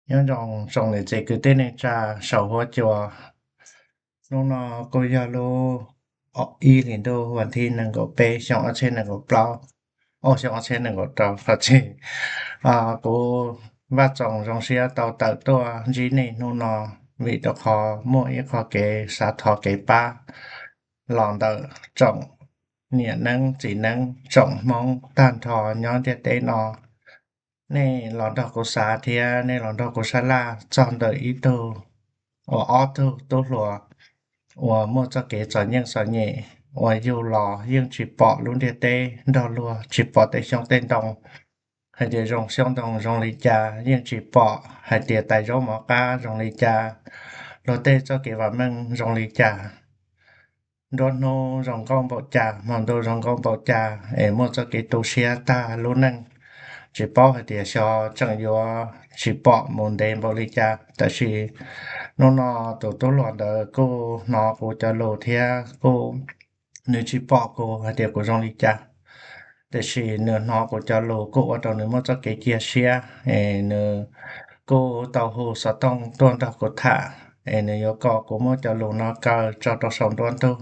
Nyob zoo tsoom niam txiv kwv tij neej tsa saum huab cua. Hnub no kuj yog lub ib hlis ntuj vas thib nees nkaum peb xyoo ob txhiab nees nkaum plaub, xyoo ob txhiab nees nkaum rau qhov txhia. Kuv Vaj Txoos zoo siab tau tawm tuaj ntsib nej hnub no vim rau qhov muaj ib qho kev xav thov kev pab los ntawm tsoom niam neeb txiv neeb tsoom Hmoob tag nrho nyob ntiaj teb no. Nej los nrog kuv xav thiab nej los nrog kuv sab laj txog ntawm ib tug uas ob tug tub hluas uas muaj txoj kev txom nyem txom nyem uas yug los yeej tsis pom lub ntiaj teb nrog luag, tsis pom tej xyoob tej ntoo hais tias zoo xyoob ntoo zoo li cas, yeej tsis pom hais tias tais zaub mov qab zoo li cas, luag tej txoj kev vam meej zoo li cas, nruab hnub zoo nkauj npaum cas, hmo ntuj zoo nkauj npaum cas, es muaj txoj kev tu siab tag lub neej, tsis paub hais tias xyov tseem yuav tsis pom mus ntev npaum li cas. Tab sis hnub no tus tub hluas ntawd kuj hnov kuv cov lus thiab kuj, nws tsis pom kuv hais tias kuv zoo li cas, tiam sis nws hnov kuv cov lus kuj ua rau nws muaj txoj kev cia siab, es nws kuj tau hu xov tooj tuaj nrog kuv tham, es nws yuav kom kuv muab cov lus no kaw tso rau saum nruab ntug,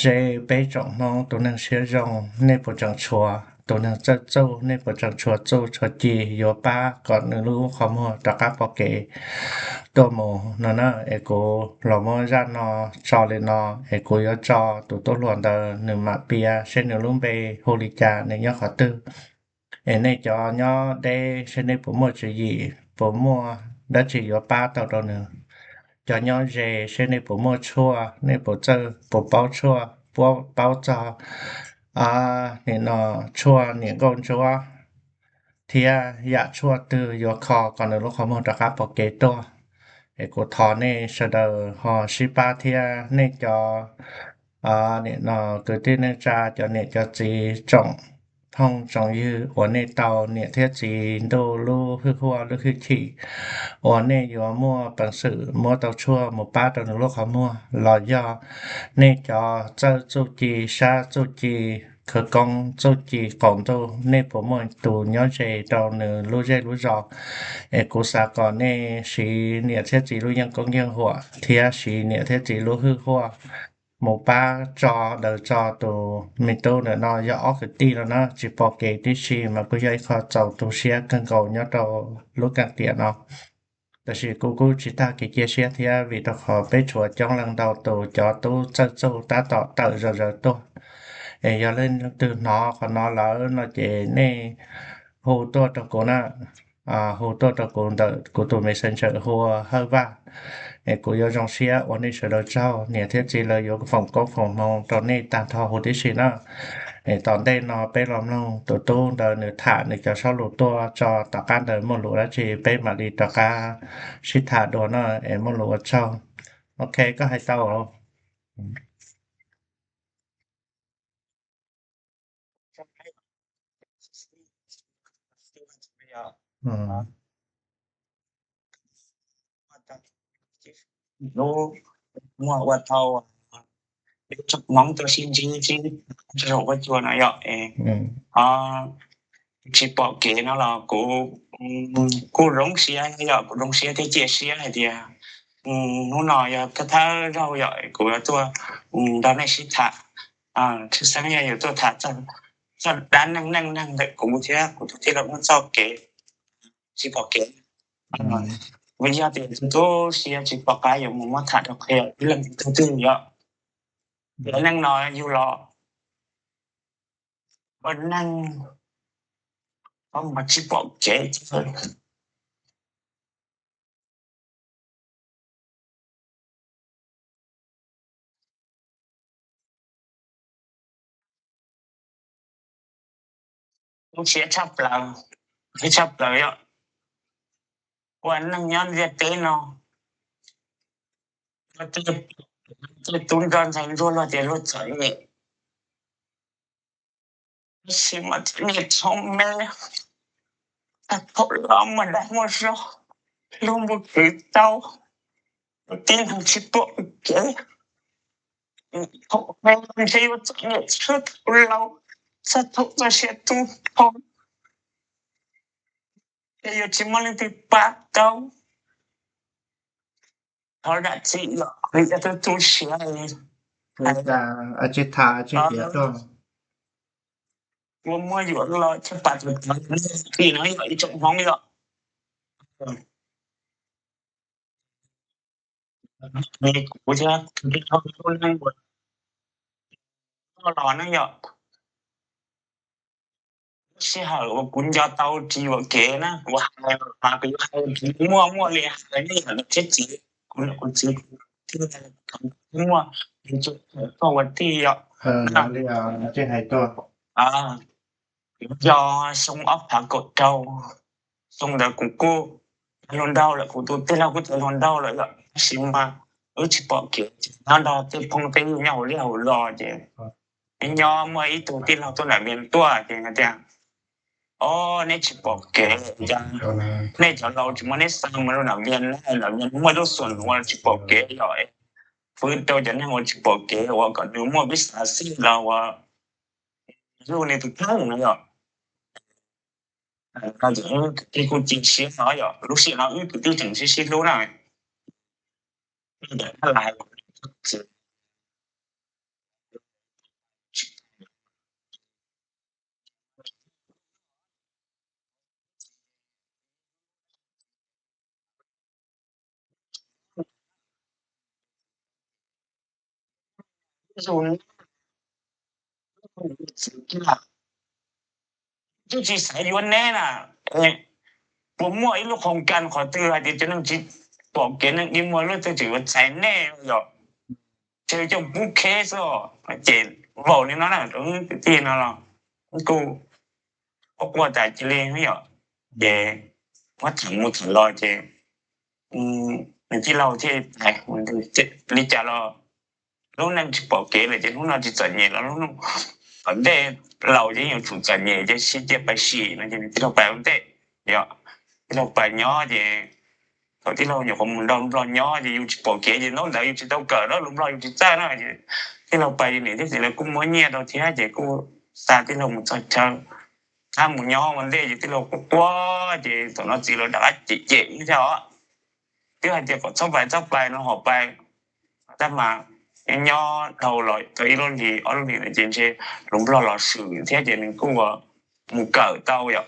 seb peb tsoom Hmoob tus neeg siab zoo nej puas tseem tshuav, tus neeg txawj txuj nej puas tseem tshuav txuj tshuav ci yuav pab kom nws lub qhov muag rov qab pom kev tuaj mus no na. Es kuv los muab zaj no tso li no, es kuv yuav tso tus tub hluas ntawd nws mam piav seb nws lub npe hu li cas, nws nyob qhov twg. Es nej cov nyob deb seb nej puas muaj tswv yim, puas muaj dab tsi yuav pab tau rau nws. Cov nyob ze seb nej puas muaj tshuaj, nej puas txawj puas paub tshuaj, puas paub txog nim no tshuaj niam nkauj ntsuab thiab yam tshuaj twg yuav kho kom nws lub qhov muag rov qab pom kev tuaj. Es kuv thov nej sawv daws ho sib pab thiab nej cov nim no kwv tij neej tsa, cov niam cov txiv tsoom phooj tsoom ywg uas nej tau niam thiab txiv ntuj lub hwj huaj lub hwj chim uas nej yuav muaj peev xwm muab tau tshuaj mus pab rau nws lub qhov muag, los yog nej cov txawj txuj ci, sab txuj ci, khawv koob txuj ci qaum ntuj, nej puas muaj tus nyob ze rau nws lub zej lub zos. Es kuv xav kom nej siv niam thiab txiv lub yeej koob yeej huam thiab siv niam thiab txiv lub hwj huaj mus pab tso daws tso tus me tub ntawm no. Yog ob kwv tij no na tsis pom kev tib si mas kuj yog ib qho txaus tu siab kawg nkaus nyob rau lub keeb tiam no. Tab sis kuv kuj tsis tag kev cia siab thiab vim rau qhov peb tshuav coob leej ntau tus cov tub txawj txuj tab tom tawm zom zaws tuaj. Es yog leej twg hnov qhov no lawm no ces nej hu tuaj rau kuv na, hu tuaj rau kuv ntawm kuv tus messenger hu ua Hawj Vaj. Es kuv yuav zoo siab ua nej sawv daws tsaug, niam thiab txiv lawv yuav foom koob foom hmoov rau nej tag nrho huv tib si na. Es tom ntej no peb los mloog tus tub ntawd nws tham nws cov saub lus tuaj tso, tom qab ntawd muaj lus dab tsi peb mam li rov qab sib tham dua na, es muaj lus ua tsaug. Ok, koj hais tau. Lub muaj ua tau peb tsoom Hmoob tuaj sib ntsib sib, ua cua no yom. Tsis pom kev no los kuv kuj zoo siab yom, kuv zoo siab thiab cia siab hais tias hnub no yog thawj thawj zaug yom kuv yuav tuaj nrog nej sib tham. Tshwj xeeb yog yuav tuaj tham txog dab neeg neej neeg ntawm kuv thiab kuv tus tij laug muaj txoj kev tsis pom kev. Vim yog tias tus tub siab tsis pom qab yuav mus muab tham rau qhia ib leeg tus twg yom. Dab neeg no yug los ua neeg, ua mas tsis pom kev. Siab tshaj plaws, siab tshaj plaws yom. Ua neeg nyob ntiaj teb no, tej tub nrog ntxhais ntsuag luag tias luag txom nyem, tab sis mas txom nyem txhob me, thaum los muaj dag muaj zog, luag mus kwv tau, tib neeg tsis pom kev. Thaum me ntshe yuav txom nyem txog thaum laus, txog thaum txoj sia tu tho, ces yuav tsis muaj leej twg pab tau. Thov zam txim yom, nws yog tus tu siav. Tsis tham tsis piav tuaj. Ua muab yuam los caj pas tus tij no yog ib tsoom hmoob yom. Kuv thiab kuv tij laug lub neej uas los ne yom, sij hawm uas kuv nco tau tsis yuam kev na, kuv hais mas kuv yuav hais muaj muaj li hais ne yom, niam thiab txiv, kuv niam kuv txiv, kuv tij, muaj koj ua tij yom. Kuv yog xyoo ob phav kaum rau, xyoo ntawd kuv kuj tau hluas nraug lawm, kuv tus tij laug kuj tau hluas nraug lawm yom, tab sis mas wb tsis pom kev, nyob nrog tej phooj tej ywg nyob hauv liaj hauv los ces nyob muaj ib tug tij laug tuaj nram Vias tuaj ces hais tias, o, neb tsis pom kev, nej cov laus tsis muaj neb xa mus rau nram Vias, nram Vias muaj lub xuas nuav tsis pom kev yom, fwv rau cov neeg uas tsis pom kev uas kom nws muaj vij xav xij los uas yug nws tus kheej no yom. Kwv tij kuj cia siab no yom, lub sij hawm no wb kwv tij tseem sib sib hlub na. Twb tsis xav yuav neb na, puas muaj ib lub qhov kas qhov twg hais tias cov neeg tsis pom kev neeg dig muag lub twg tseem yuav txais nej yom, ces coj pub kheb xwb ces vaum li no na, kwv tij no los kuj quaj quaj tas cia li yom, ces muab tham mus tham los ces nws tij laug thiaj hais li cas los lub neej tsis pom kev lawm ces hnub no tsis txom nyem los lub hnub tom ntej laus ces yuav tsum txom nyem ces sib cia pais sim no ces nws tij laug pais ua ntej yom, tij laug pais nyob ces thaum tij laug nyuam qhuav mus nrog Nplog nyob ces yus tsis pom kev ces ntaub ntawv yus tsis tau kawm na, lus Nplog yus tsis txawj na, tij laug pais ces niam thiab txiv lawv kuj muab nyiaj rau thiab ces kuj xa tij laug mus txog chaw, thab mus nyob ua ntej ces tij laug quaj quaj ces thaum no txiv lawv rov qab cem cem thiab os, twb hais tias kom txhob pais txhob pais no ho pais, tab mas nyob dhau los tau ib lub hlis ob lub hlis ntawd ces ntshe lus Nplog los swm thiab ces nws kuj mus kawm tau yom.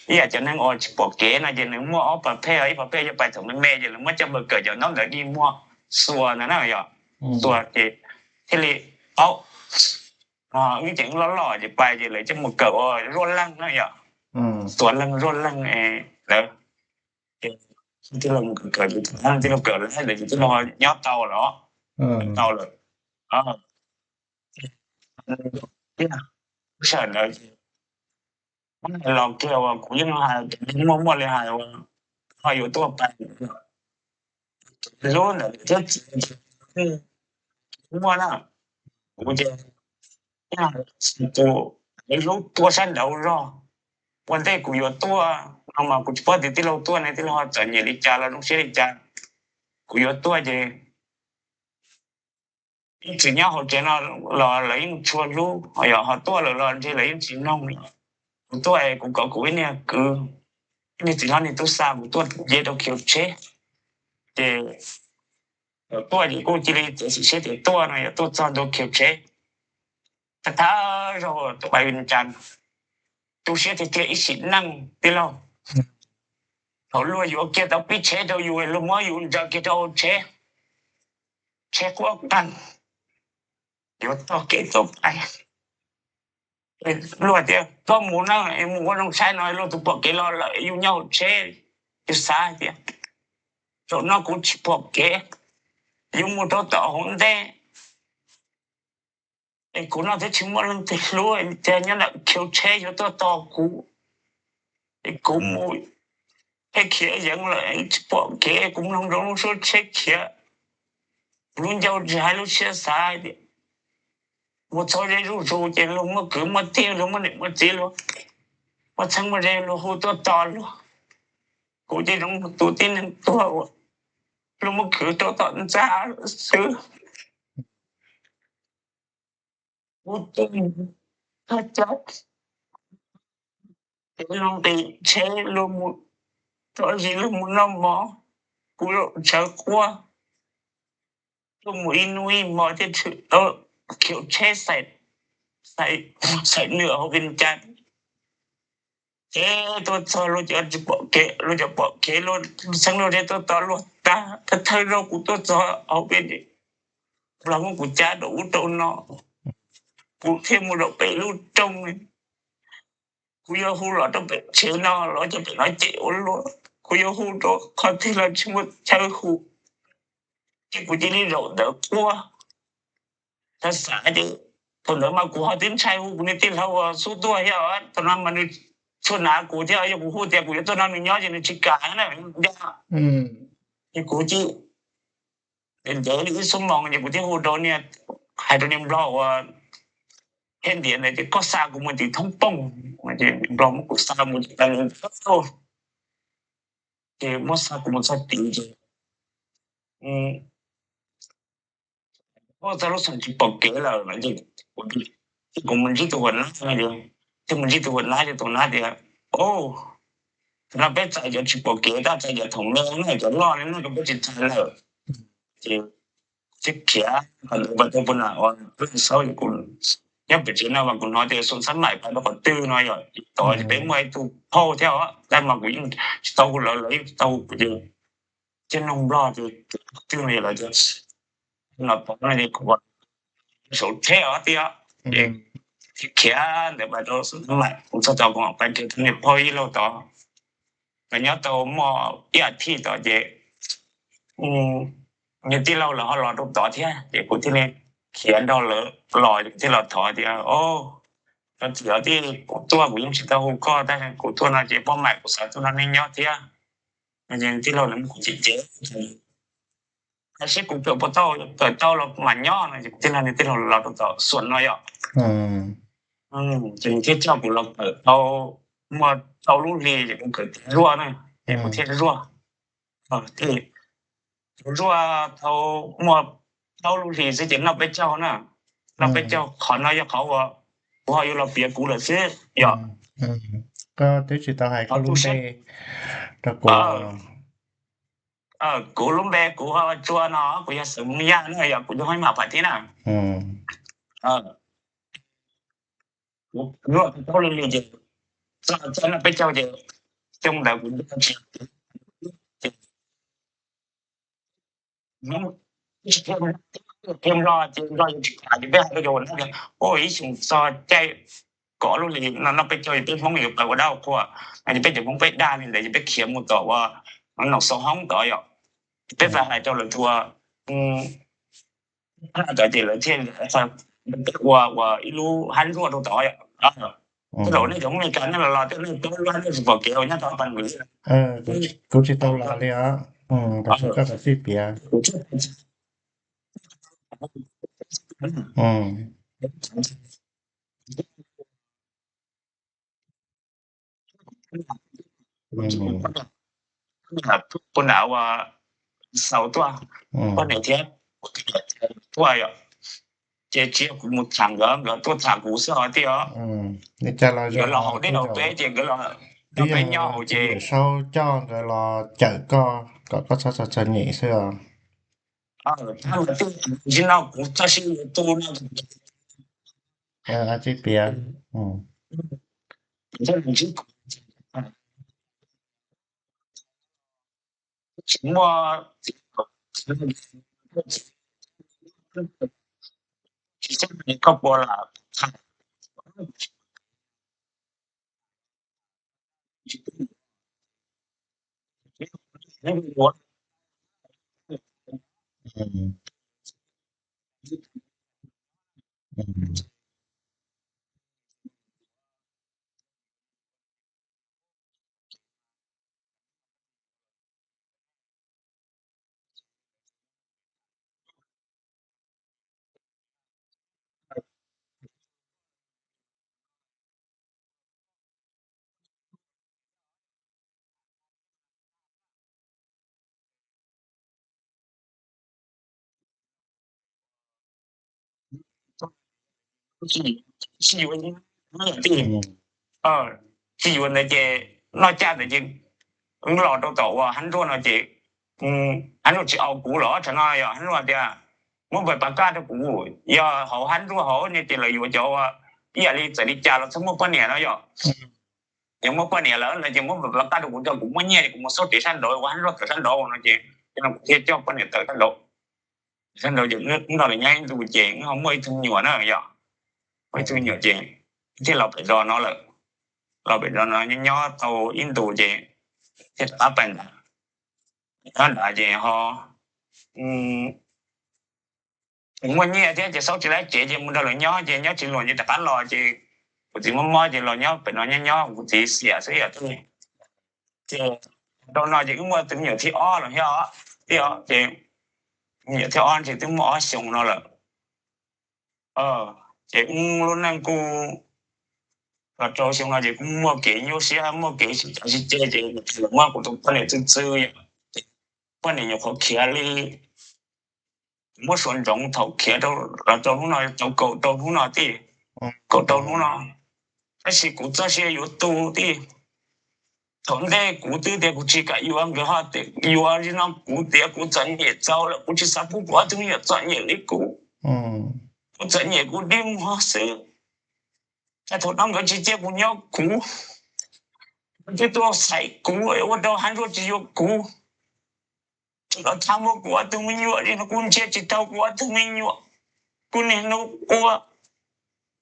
Ib yam cov neeg uas tsis pom kev no ces nws muaj ob pas phej, ib pas phej yog pais thaum me me ces lawv muab coj mus kawm cov ntaub ntawv dig muag xuas ntawd na yom, xuas ces thiaj li paub. Wb ces wb loj loj ces pais ces lawv coj mus kawm ua zuaj leej na yom, xuas leej zuaj leej lawv, tij laug mus kawm, tij laug kawm lawm ces tij laug nyob tau los, tau lawm. Lub sij hawm ntawd ces muab hais los kiag uas kuv yeej hais muaj muaj li hais uas ho yuav tuaj pais, lub ntawd thiab txiv muaj na, kuv ces tus hlub tuaj sab nraud zog, ua ntej kuv yuav tuaj no mas kuv tsis paub tias tij laug tuaj ne tij laug ho txom nyem li cas los zoo siab li cas, kuv yuav tuaj ces yeej tsis nyob hauv tsev no los lawv yeej tshua hlub, yog ho tuaj lawm los ntshe lawv yeej tsis mloog. Kuv tuaj es kuv kom kuv ib niag kwv, ib niag txiv hlob niag tub xa kuv tuaj nce rau khiv tsheb, ces tuaj ces kuj cia li txiav txim siab tias tuaj no yog tuaj txog ntua khiv tsheb, thab thab zaug tus pais cas tu siab tiag tiag ib sim neej tij laug. Thaum luag yuav kiag tau pib tsheb rau yus, luag muab yus ntsaws kiag rau hauv tsheb, tsheb quaj qeeg, yuav tog kev tuaj pais. Luag tias koj mus na, mus ua zoo saib no, luag tus pom kev los lawm, yus nyob hauv tsheb, yus xav hais tias zaum no kuv tsis pom kev, yuav mus rau tom hauv ntej es kuv no thiaj tsis muaj leej twg hlub, tias nyob ntawm khiv tsheb yuav tuaj tos kuv, es kuv mus tsheb khiav yeev lawm tsis pom kev, kuv mloog zoo lub suab tsheb khiav, kuv lub ncauj tsis hais lub siab xav tias mus txog ze zuj zus ces luag muaj kwv muaj tij, luag muaj niam muaj txiv, luag muaj txheeb muaj ze, luag hu tuaj tos luag. Kuv ces zoo tus tib neeg tuag uas luag muab kwv rau tom ntxa xwb. Kuv tuaj mus thaj tsam, ces luag nqis tsheb luag mus, tso zis luag mus noj mov, kuv zaum tshawv quaj, tuaj mus ib hnub ib hmo thiab tshwm khiv tsheb xais nws hauv Vias Cas. Ces tuaj txog luag cov tsis pom kev, luag cov pom kev luag xeeb luag zeb tuaj tos luag tag, thawj zaug kuv tuaj txog hauv peb, Nplog muab kuv cab rau ub rau no, kuv thiaj mus rau pem lub rooj. Kuv yuav hu los rau pem tsev no los cov pem no cem ua luaj, kuv yuav hu rau qhov twg los tsis muaj chaw hu. Ces kuv cia li zaum ntawd quaj. Thaum xav ces thaum ntawd mas kuv ho twb ntshai hu kuv niag tij laug uas xub tuaj thiab, thaum no mas nws txhua hnav kuv thiab, yog kuv hu tias kuv yuav tuaj nrog nws nyob ces nws tsis kam na. Ces kuv cia li ntev li ib xuab moos ces kuv thiaj hu rau niag, hais rau niag Nplog uas thiab ntiav ntawd tias koj xa kuv mus tim thoob pooj. Nplog muab kuv xa mus tim tas li, ces muab xa kuv mus txog tid ces txog lub xeev tsis pom kev lawm no ces kuv mus ntsib tus huas nab no, thiaj mus ntsib tus huas nab ces tus nab tias, o, no peb txais cov tsis pom kev, tab txais cov thoom me no, cov loj li no rau peb tsis txais lawm. Ces thiaj khiav qhov ntawd pas tau puag nram uas peb xaub, nyob pem tsev no mas kuv hnov tias Xoo Xab Maim pas rau qhov twg no yom, tod ces peb muaj ib tug phauj thiab os, tab mas kuv yeej tsis tau hu lawv, lawv yeej tsis tau hu kuv ces thiaj nug Nplog tias qhov twg no yom, lawv tias no tod no ces kuv saum tsheb os tias, ces thiaj khiav ntawd pas rau Xoo Xab Maim, kuv txog tod kuv mam pais nrhiav tus niag phauj ib laug tod. Lawv nyob tau muaj ib as thiv tod ces niag tij laug lawv ho los rau tod thiab ces kuv thiaj li khiav nrog lawv los, kuv thiaj los thov tias, o, koj txiv, kuv tuaj kuv yeej tsis tau hu koj, tab kuv tuaj no ces poj maim kuv xav tuaj nrog nej nyob thiab. Ces tij laug lawv muab kuv cem cem, seb kuv kawm puas tau, kawm tau los mam nyob no ces kuv thiaj nrog niag tij laug los rau tom Xuas no yom. Ces nws thiaj coj kuv los kawm tau muaj rau lub hlis ces kuv kawm tiv zuaj na, ces kuv thiaj zuaj. Kuv zuaj tau muaj plaub lub hlis xwb ces noj peb caug na. Noj peb caug qhov no yog qhov uas kuv ho yuav los piav kuv lawm xwb yom. Koj twb tsis tau hais koj lub npe rau kuv. Kuv lub npe kuv Tsua no, kuv yog xeem Hmoob Yaj na, yog kuv yog Hmoob Mam Pham thiab na. Kuv zuaj tau plaub lub hlis ces txog noj peb caug ces xyoo ntawd kuv nco tsis, Nplog ces Nplog yuav tsis tham ces peb hais rau cov huas nab tias, o, ib xyoos txog caij kaum lub hlis no noj peb caug ces peb Hmoob yuav pais ua dab ua qhua no ces peb cov Hmoob peb dag li ntawd ces peb khiav mus tom uas Noom Xaus Hoob tod yom. Peb txawm hais rau lawv tus tod ces lawv thiaj ua ua ib lub hab nruaj rau tod yom. Tej zaum nej cov Hmoob Mes Kas nej los los tej nej paub lub hab nruaj tsis pom kev uas nyob rau Pas Nus. Kuv tsis tau los li os. Tam sim koj txawm sib piav. Puag nram uas Xaus tuaj, poj niam thiab tuaj yom. Ces tsis yog kuv mus tham nkawd, nkawd tuaj tham kuv xwb os tiag. Nkawd los haus dej rau peb ces nkawd los nrog peb nyob haus ces Saub coj nkawd los cawm koj kom koj txhob txom txom nyem xwb os. Tsis no kuv txoj sia yuav tu no. Sib piav. Tsis muaj tsis muaj koj puas lam tham. Tsis yuav ntawd ces noj caj ntawd ces los rau tom uas hab nruaj no ces hab nruaj tsis au kuv los tsav no yog hab nruaj tias muab npaim pas kaj rau kuv, yog hauv hab nruaj hauv no ces lawv yuav cov ib yam li txawm li cas los txhob muaj poj niam no yom. Yog muaj poj niam lawm no ces muab npaim pas kaj rau kuv, rau kuv muaj nyiaj ces kuv mus xauj tsev sab nraud ua hab nruaj tawm sab nraud no ces, ces no kuv thiaj coj poj niam tawm sab nraud. Sab nraud ces wb nrog lawv nyob ib ntus ces wb ho muaj ib tug me nyuam na yom, muaj ib tug me nyuam ces thiaj los pem zos no lawm. Los pem zos no nyob nyob tau ib ntus ces thiaj rov qab pais nrad. Nyob nrad ces ho muaj nyiaj thiab ces xauj tsis laib tsev ces mus nrog lawv nyob ces nyob tsis luag ces rov qab los ces kuv txiv mob mob ces los nyob pem no nyob nyob kuv txiv xiam xwb yom. Ces rau no ces wb muaj tus me nyuam thib ob los thiab os, thiab os ces me nyuam thib ob ces twb muaj ob xyoos no lawm. Ces wb lub neej kuj los rau xyoo no ces kuj muaj kev nyuaj siab muaj kev sib cav sib ceg ces muab kuv tus poj niam txwv txwv yom. Poj niam nyuam qhuav khiav li, muab suav ntsoov thaum khiav los rau hnub no tau kaum rau hnub no tij, kaum rau hnub no, tab sis kuv txoj sia yuav tu tij. Thaum ntej kuv twb tias kuv tsis kam yuav, nkawd ho tias yuav li no, kuv tias kuv txom nyem txaus lawm, kuv tsis xav pub kuv ob tug me nyuam txom nyem li kuv. Kuv txom nyem kuv dig muag xwb. Thaum no nkawd tsis cia kuv nyob kuv, nkawd twb tuaj xaiv kuv ua rau hab nruaj tsis yuav kuv. Tseem los tham muab kuv ob tug me nyuam li no, kuv ntsia tsis tau kuv ob tug me nyuam. Kuv niaj hnub quaj,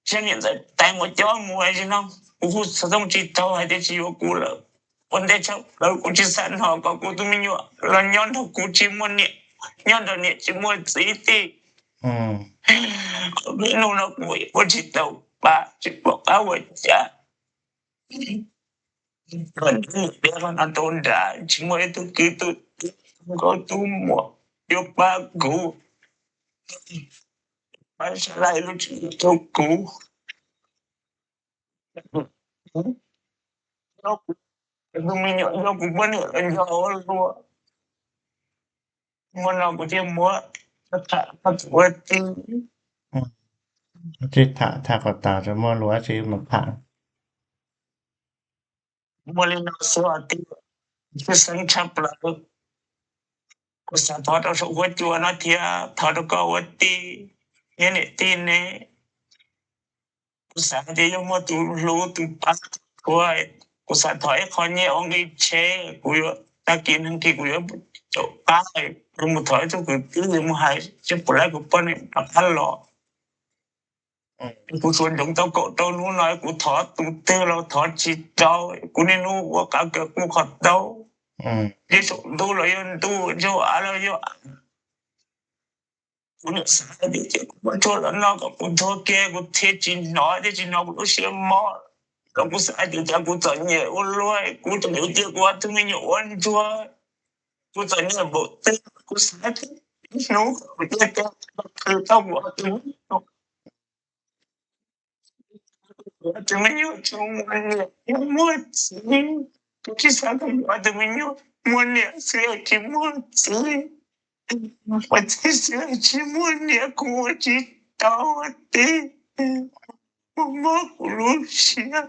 xyov niam ntxawm tais mus cob mus li no, kuv hu xov tooj tsis tau hais tias tsis yuav kuv lawm. Ua ntej tshaj plaws kuv tsis xav hnov kom kuv tus me nyuam los nyob nrog kuv tsis muaj niam, nyob nrog niam tsis muaj txiv tij. Ob peb hnub no kuv ua tsis tau pa, tsis pom qab ua cas. Niam peb qhov no rau nram tsis muaj ib tug kwv tug tij, nkauj tub muam yuav pab kuv, pab sab laj lub tsev rau kuv. Tus me nyuam nrog kuv poj niam los nrog ua luag. Muaj no kuv thiaj muab tham ua tij. Tsis tham, tham kom tas, muaj lus tsis mus tham. Muaj li no xwb os tij, tshwj xeeb tshaj plaws. Kuv xav thov rau saum huab cua no thiab thov rau koj ua tij, neb niam tij ne. Kuv xav hais tias yog muaj tus hlub tus pab, kuv xav thov ib qho nyiaj ua nqi tsheb, kuv yuav tag kis nag kis kuv yuav caum qab, yuav mus thov ib tug kwv tij mus hais seb puas laib kuv poj niam rov qab los. Kuv suav ntsoov tau kaum rau hnub no kuv thov tus twg los thov tsis tau, kuv niaj hnub ua qav kaws kuj qhov taub, yog saum ntuj los yog ntuj, yog av los yog av. Kuv niam xav hais tias kuv muab tshuaj los noj kom kuv ntxhua kiag kuv thiaj tsis hnov, thiaj tsis hnov kuv lub siab mob. Los kuv xav hais tias cas kuv txom nyem ua luaj, kuv tseem yuav cia kuv ob tug me nyuam ua ntsuag. Kuv txom nyem npaum twg kuv xav tias ib hnub kuv thiaj tau kuv ob tug me nyuam. Kuv ob tug me nyuam tsis muaj niam tsis muaj txiv, kuv tsis xav kom kuv ob tug me nyuam muaj niam xwb tsis muaj txiv, muaj txiv xwb tsis muaj niam kuv ua tsis tau tij. Kuv mob kuv lub siab,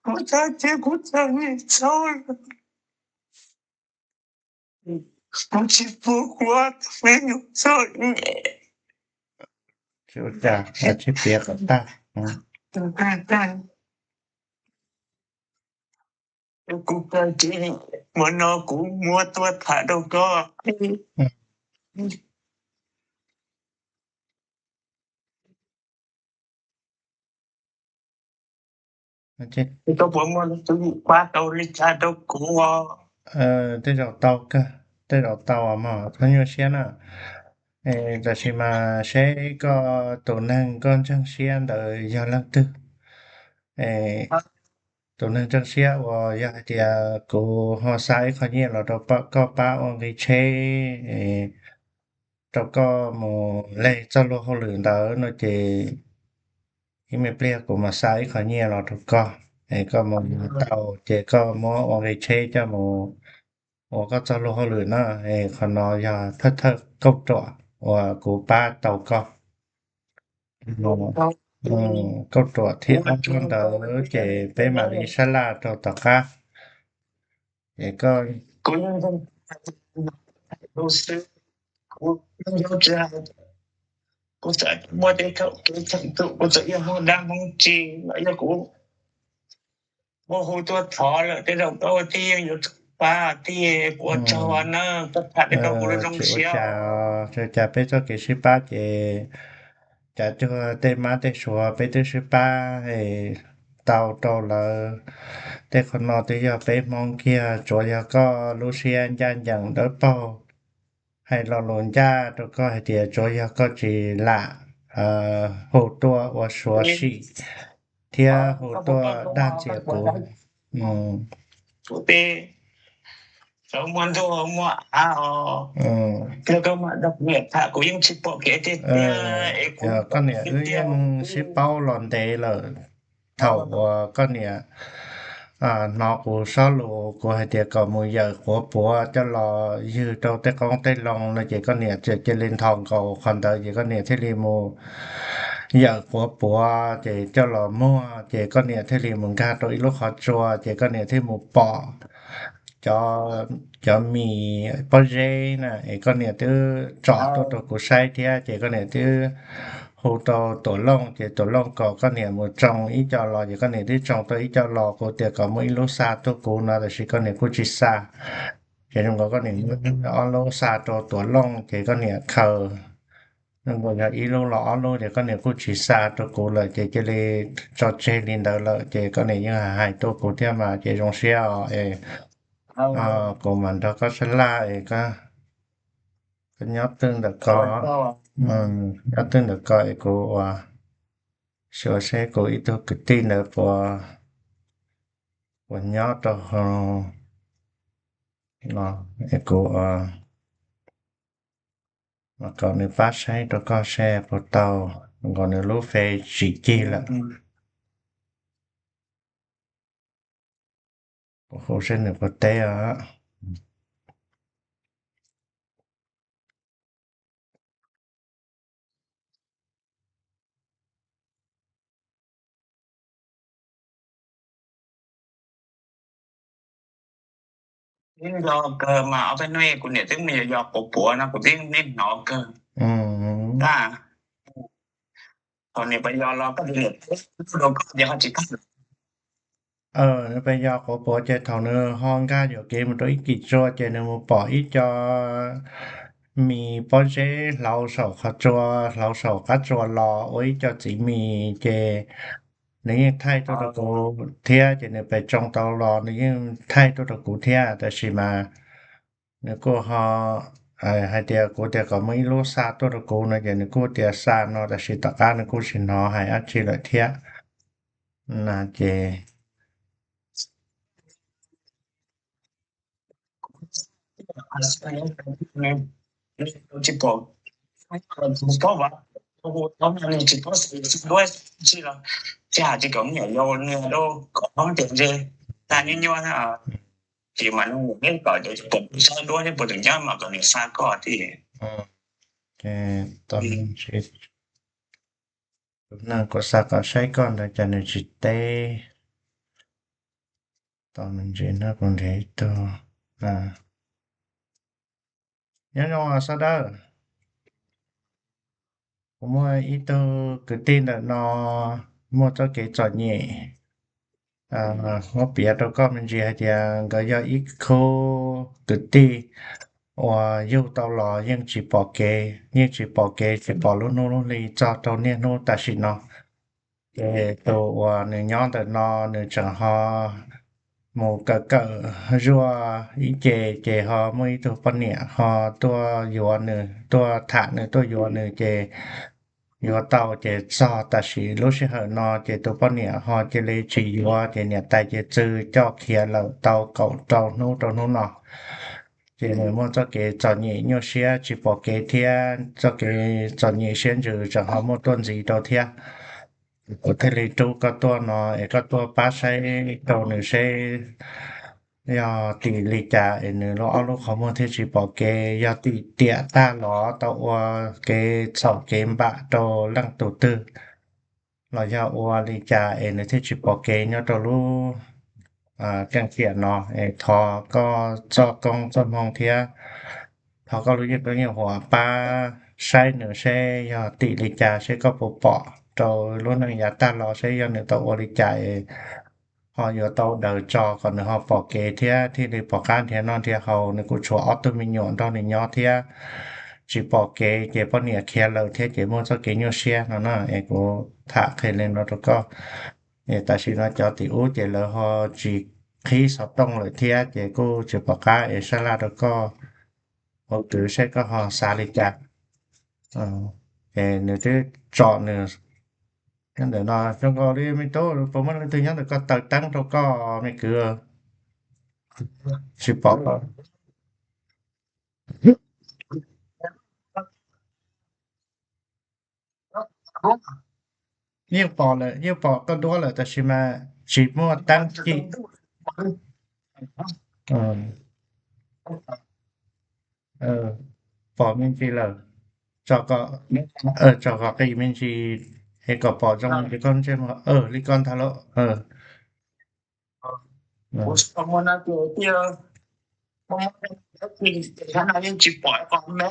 kuv xav tias kuv txom nyem txaus lawm, kuv tsis pub kuv ob tug me nyuam txom nyem. Tsis ua cas, tsis piav kom tag. Kuv kawg tsev hmo no kuv muab tuaj tham rau koj. Koj puas muaj tus pab tau li cas rau kuv? Tej zaum tau kawg, tej zaum tau mog, txhob nyuaj siab na. Tab sis mas seb koj tus neeg koj ntseeg siab ntawd yog leej twg? Tus neeg ntseeg siab uas yog hais tias kuv ho xa ib qho nyiaj los rau koj pab ua nqi tsheb, rau koj mus leg txoj luag hauj lwm ntawd no ces ib me pliag kuv mam xa ib qho nyiaj los rau koj, es koj mus tau ces koj muab ua nqi tsheb coj mus ua koj txoj luag hauj lwm na. Es qhov no yog thawj thawj kauj ruam uas kuv pab tau koj. Kauj ruam thib ob ntawd ces peb mam li sab laj rau tom qab. Es koj Kuv yeej tsis hais, kuv txawm muaj tej thaum kev cheem tsum, kuv txawm yog Hmoob dab Hmoob tsi los yog kuv muaj hu tuaj thov lawm tej zaum koj ua tij yeej yuav tsum pab tij, kuv ua tsaug na, koj tham tej rau kuv zoo siab. Ua cas peb txoj kev sib pab ces cav cuag tej mab tej suav peb twb sib pab tau rau lawv. Tej qhov no twb yog peb Hmoob kiag, tsuav yog koj lub siab ncaj ncees dawb paug, hais lo lus ncaj rau koj hais tias tsuav yog koj tsis lam hu tuaj ua suav sim thiab hu tuaj dag ntxias kuv. Kuv tej muaj ntuj muaj av os, koj mam dag kuv niam tham kuv yeej tsis pom kev tiag tiag. Koj niam wb yeej sib paub los ntev lawm. Thaum uas koj niam hnov kuv sob lus kuv hais tias kom mus yawm quav puav coj los ywg rau tej qoob tej loo no ces koj niam txawm cia li nthos nkaus qhov ntawd ces koj niam thiaj li mus yawm quav puav ces coj los muag ces koj niam thiaj li mus nkag rau ib lub qhov tsua ces koj niam thiaj mus pom cov mis pob zeb na es koj niam twb tsom tuaj rau kuv saib thiab ces koj niam twb hu rau Tuam Looj ces Tuam Looj kom koj niam mus tsoo ib co los ces koj niam twb tsoo tau ib co los, kuv tias kom muaj ib lub xa tuaj kuv no tab sis koj niam kuj tsis xa. Ces zoo nkaus koj niam muab ob lub xa rau Tuam Looj ces koj niam khaws, zoo nkaus yog ib lub los ob lub ces koj niam kuj tsis xa rau kuv lawm ces cia li tso tseg li ntawd lawm ces koj niam yeej hais tuaj kuv thiab mas ces zoo siab os es kuv mam nrog koj sab laj es koj nyob twj ntawm ko, nyob twj ntawm ko es kuv ua xyuas seb kuv ib tug kwv tij ntawd puas, puas nyob rau hauv no es kuv ua mas kom nws pab saib rau koj seb puas tau, nkaus nws lub Face tsis cig lawm. Kuv hu seb nws puas teb os. Yeej yog kawg mas ob peb hnub kuv niam twb mus yos yos quav puav no kuv twb yeej hnov kawg. Thaum niam pais yos los koj tus niam teb rau koj ces ho tsis tag. Nws pais yos quav puav ces thaum nws ho nkag yuam kev mus rau ib kis tsua ces nws mus pom ib co mis pob zeb hlauv saum qhov tsua, hlauv saum qab tsua los ua ib co txiv mis ces nws yeej thaij tuaj rau kuv thiab ces nws pais tsoo tau los nws yeej thaij tuaj rau kuv thiab tab sis mas nws kuj ho hais tias kuv tias kom muaj ib lub xa tuaj rau kuv no ces nws kuj tias xa no tab sis tom qab nws kuj tsis hnov hais dab tsi lawm thiab na ces tsis pom, tsis pom, tsis pom, tsis los tsis hais tsis kom niam yau nws rau kom tias ntshe tag nyuaj nyuaj na. Ces mas nws kom cov pom sab duab thiab puas tseem nyob mas kom nws xa koj thiab. Ces tau tus neeg kuv xa kom saib koj ntawd cas nws tsis teb. Tau me ntsis no kuv nrhiav ib tug. Nyob zoo sawv daws, kuv muaj ib tug kwv tij ntawm no muaj txoj kev txom nyem, muab piav rau koj me ntsis hais tias nkawd yog ib khub kwv tij uas yug tau los yeej tsis pom kev, yeej tsis pom kev tsis pom lub hnub lub hli txog rau niaj hnub tam sim no. Ces tus uas nws nyob ntawm no nws tseem ho mus kawm kawm zuaj ib ce, ces ho muaj ib tug poj niam ho tuaj yuav nws, tuaj tham nws, tuaj yuav nws, ces yuav tau ces txog tam sim lub sij hawm no ces tus poj niam ho cia li tsis yuav, ces niam tais ces txwv coj khiav lawm tau kaum rau hnub rau hnub no. Ces nws muaj txoj kev txom nyem nyuaj siab tsis pom kev thiab txoj kev txom nyem siab ntsws tseem ho muaj tuaj ntxiv rau thiab. Kuv thiaj li rub koj tuaj no es koj tuaj pab saib rau nws seb yog tim li cas es nws lub ob lub qhov muag thiaj tsis pom kev, yog tim tiam tag los tau ua kev txhaum kev npam rau leej tus twg, los yog ua li cas es nws thiaj tsis pom kev nyob rau lub keej tiam no es thov koj txoj koob txoj hmoo thiab Thov koj lub yeej koob yeej huam pab saib nws seb yog tim li cas, seb koj puas pom rau lub neej yav tag los seb yog nws tau ua li cas es ho yuav tau daws tso kom nws ho pom kev thiab thiaj li pom qab nrhiav noj nrhiav haus. Nws kuj tshuav ob tug me nyuam nrog nws nyob thiab, tsis pom kev ces poj niam khiav lawm thiab ces muaj txoj kev nyuaj siab no na. Es kuv tham qhia li no rau koj. Es tam sim no cov tim ub ces lawv ho tsis qhib xov tooj lawm thiab ces kuj tsis pom qab es sab laj rau koj ua kwv seb koj ho xav li cas. Es nws twb tso nws nyob ntawm no, zoo nkaus li me tub, puas muaj leej twg nyob ntawm koj taws teeb rau koj me kwv? Tsis pom. Yeej pom lawm, yeej pom koj duab lawm tab sis mas tsis muaj teeb ci. Pom me ntsis lawm, tso kom qis me ntsis es kom pom zoo li koj ntsej muag li koj ntag lauj. Kuv tsis tau muaj no ces tiag, muaj muaj no yeej tsis pom qhov me,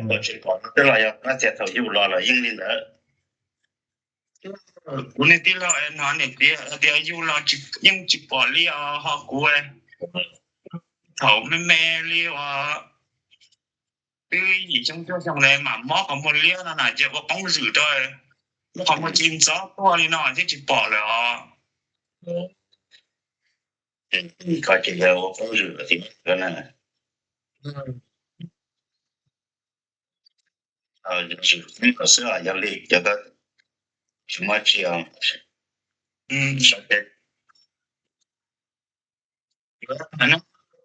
me tsis pom no twb los yog tias thaum yug los lawm yeej li ntawd. Kuv niag tij laug no niam tias tias yug los yeej tsis pom li os, ho kuv thaum me me li uas twb yim xyoo cuaj xyoo lawm mas mob qhov muag liab no na ces ua poob zwm rau, muab qhov muag ci ntxov tuaj li no thiab tsis pom lawm os. Koj ces yog ua poob zwm lawm thiab na. Zwm kom xwb os, yog li cov koj tsis muaj tsi os.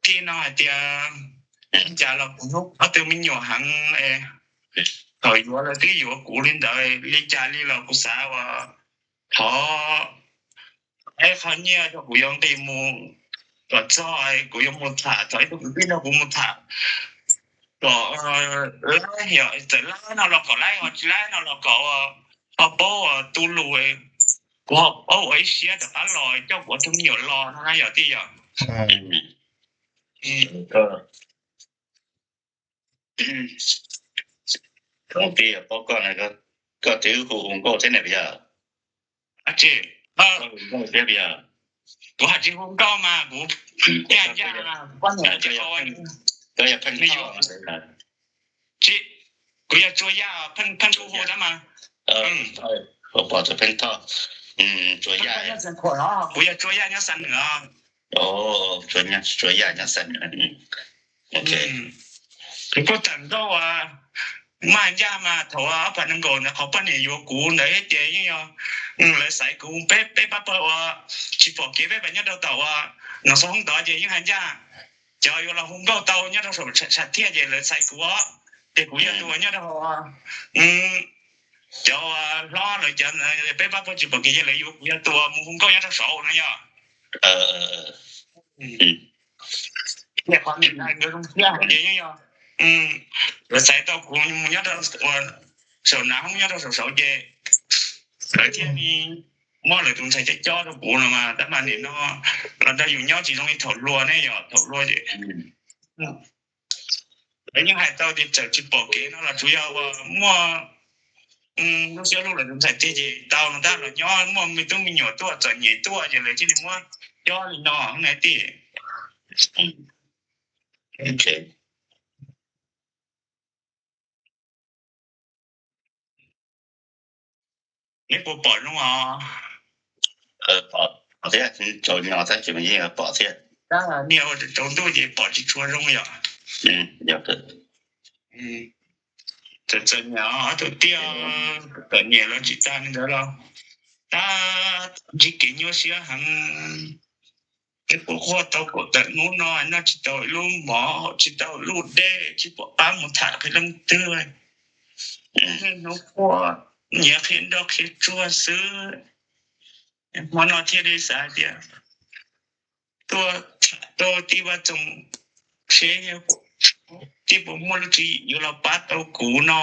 Tij no hais tias cas los kuv hlub ob tug me nyuam heev, thaum yuav lawv twb yuav kuv li ntawd, li cas li los kuv xav uas thov ib qho nyiaj rau kuv yuav nqis mus kom txog, kuv yuav mus tham, thov ib tug kwv tij nrog kuv mus tham kom laib, txawm laib no los kom laib, ho tsis laib no los kom ho paub tu lus, kuv ho paub ua ib siab rov qab los coj kuv tus me nyuam los no na yom tij yom. Tus tij paub koj, koj twb hu hu nkauj thiab ne puas yog? Kuv hais tsis hu nkauj mas kuv ib yam ncaj, poj niam tsis, kuv yog Tsua Yaj, pheej kuj hu tab mas. Pom tus Pheej Thoj, Tsua Yaj, kuv yog Tsua Yaj nyob Xam Nwm. Tsua Yaj nyob Xam Nwm. Kuv kuj tawm nkauj uas maj ncaj mas thaum ob phav nees nkaum ntawd qhov poj niam yuav kuv ntawd ces yeej yog lawv xaiv kuv, peb pab pawg uas tsis pom kev, peb pab nyob rau tom uas Noom Xov Hoob tod ces yeej hais ncaj. Cov yuav los hu nkauj tau nyob rau saum tshav thiaj ces lawv xaiv kuv os. Ces kuv yog tus uas nyob rau cov hlob lawv cov, peb pab pawg tsis pom kev ces lawv yuav kuv yog tus uas mus hu nkauj nyob rau saud no yog. Qhov niam tais nkawd zoo siab heev ces yeej yog lawv xaiv tau kuv mus nyob rau saum nav hoob nyob rau saum saud ces lawv thiaj li muab lawv tus ntxhais coj coj rau kuv no mas tab mas nim no los nrog yus nyob tsis zoo li thaum hluas ne yom, thaum hluas ces lawv yeej hais tau tias txawm tsis pom kev no los tsuas yog uas muaj lub siab hlub lawv tus ntxhais tiag ces tau no tab los nyob muaj me tub me nyuam tuaj txom nyem tuaj ces lawv thiaj li muab coj li no na tij. Neb puas pom zoo os? Pom thiab, tsaus nyo tab sis mas yeej pom thiab. Niaj ua tsaus ntuj ces pom tsis tshua zoo yom. Txawm txom nyem ob tug tiaj, txom nyem los tsis tas li ntawd los tab ntsib kev nyuaj siab heev. Neb puas quaj tau kaum tawm hnub no noj tsis tau lub mov, tsis tau lub dej, tsis pom qab mus tham qhia leej twg. Niaj hnub quaj, nyiav qhia nroj qhia tsuag xwb. Hmo no thiaj li xav tias tuaj tham rau tij Vaj Txoos seb tij puas muaj lub tswv yim yuav los pab tau kuv no.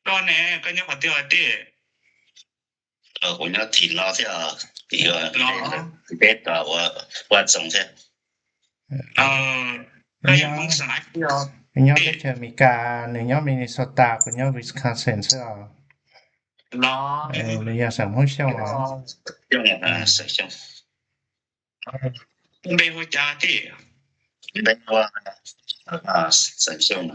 Koj ne, koj nyob qhov twg tij? Kuv nyob tim no thiab, tim peb tog ua Vaj Txoos thiab. Nyob teb chaws Amelikas, nws nyob Minnesota, kuv nyob Wisconsin xwb os. Nws yog xeem Hmoob Xyooj os. Npe hu cas tij? Npe hu Xeem Xyooj.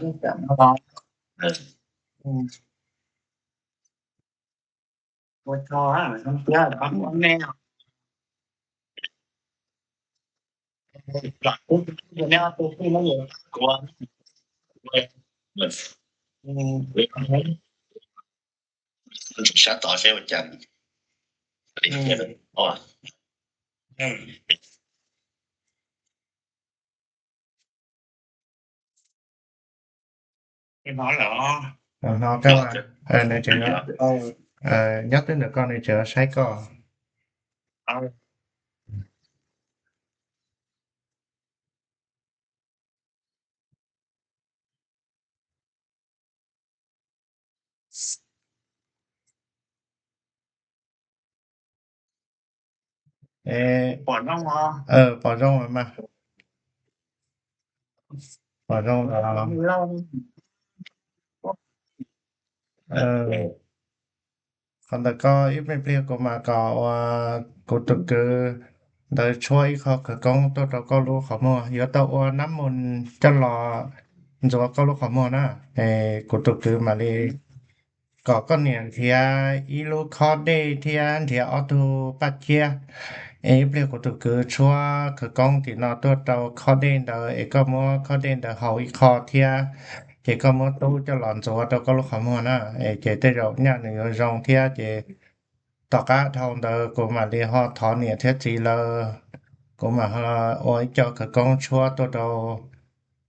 Sab tod seb ua cas. Nyob twb ntawm koj, nws tseem saib koj. Pom zoo mas, pom zoo los. Qhov ntawm koj ib pliag pliag kuv mam kom ua kuv tus kwv ntawd tshuab ib qho khawv koob tuaj rau koj lub qhov muag. Yuav tau ua nab mus coj los ntxuav koj lub qhov muag na. Kuv tus kwv mam li kom koj niam nrhiav ib lub khob dej thiab nrhiav ob tug paj ciab. Es ib pliag kuv tus kwv tshuab khawv koob tim no tuaj rau khob dej ntawd es koj muab khob dej ntawd haus ib qho thiab, ces koj muab tub coj los ntxuav rau koj lub qhov muag na. Es ces tej zaum nyaj nws yuav zoo thiab ces tom qab dhau ntawd kuv mam li ho thov niam thiab txiv lawv, kuv mam ua ib co khawv koob tshuab tuaj rau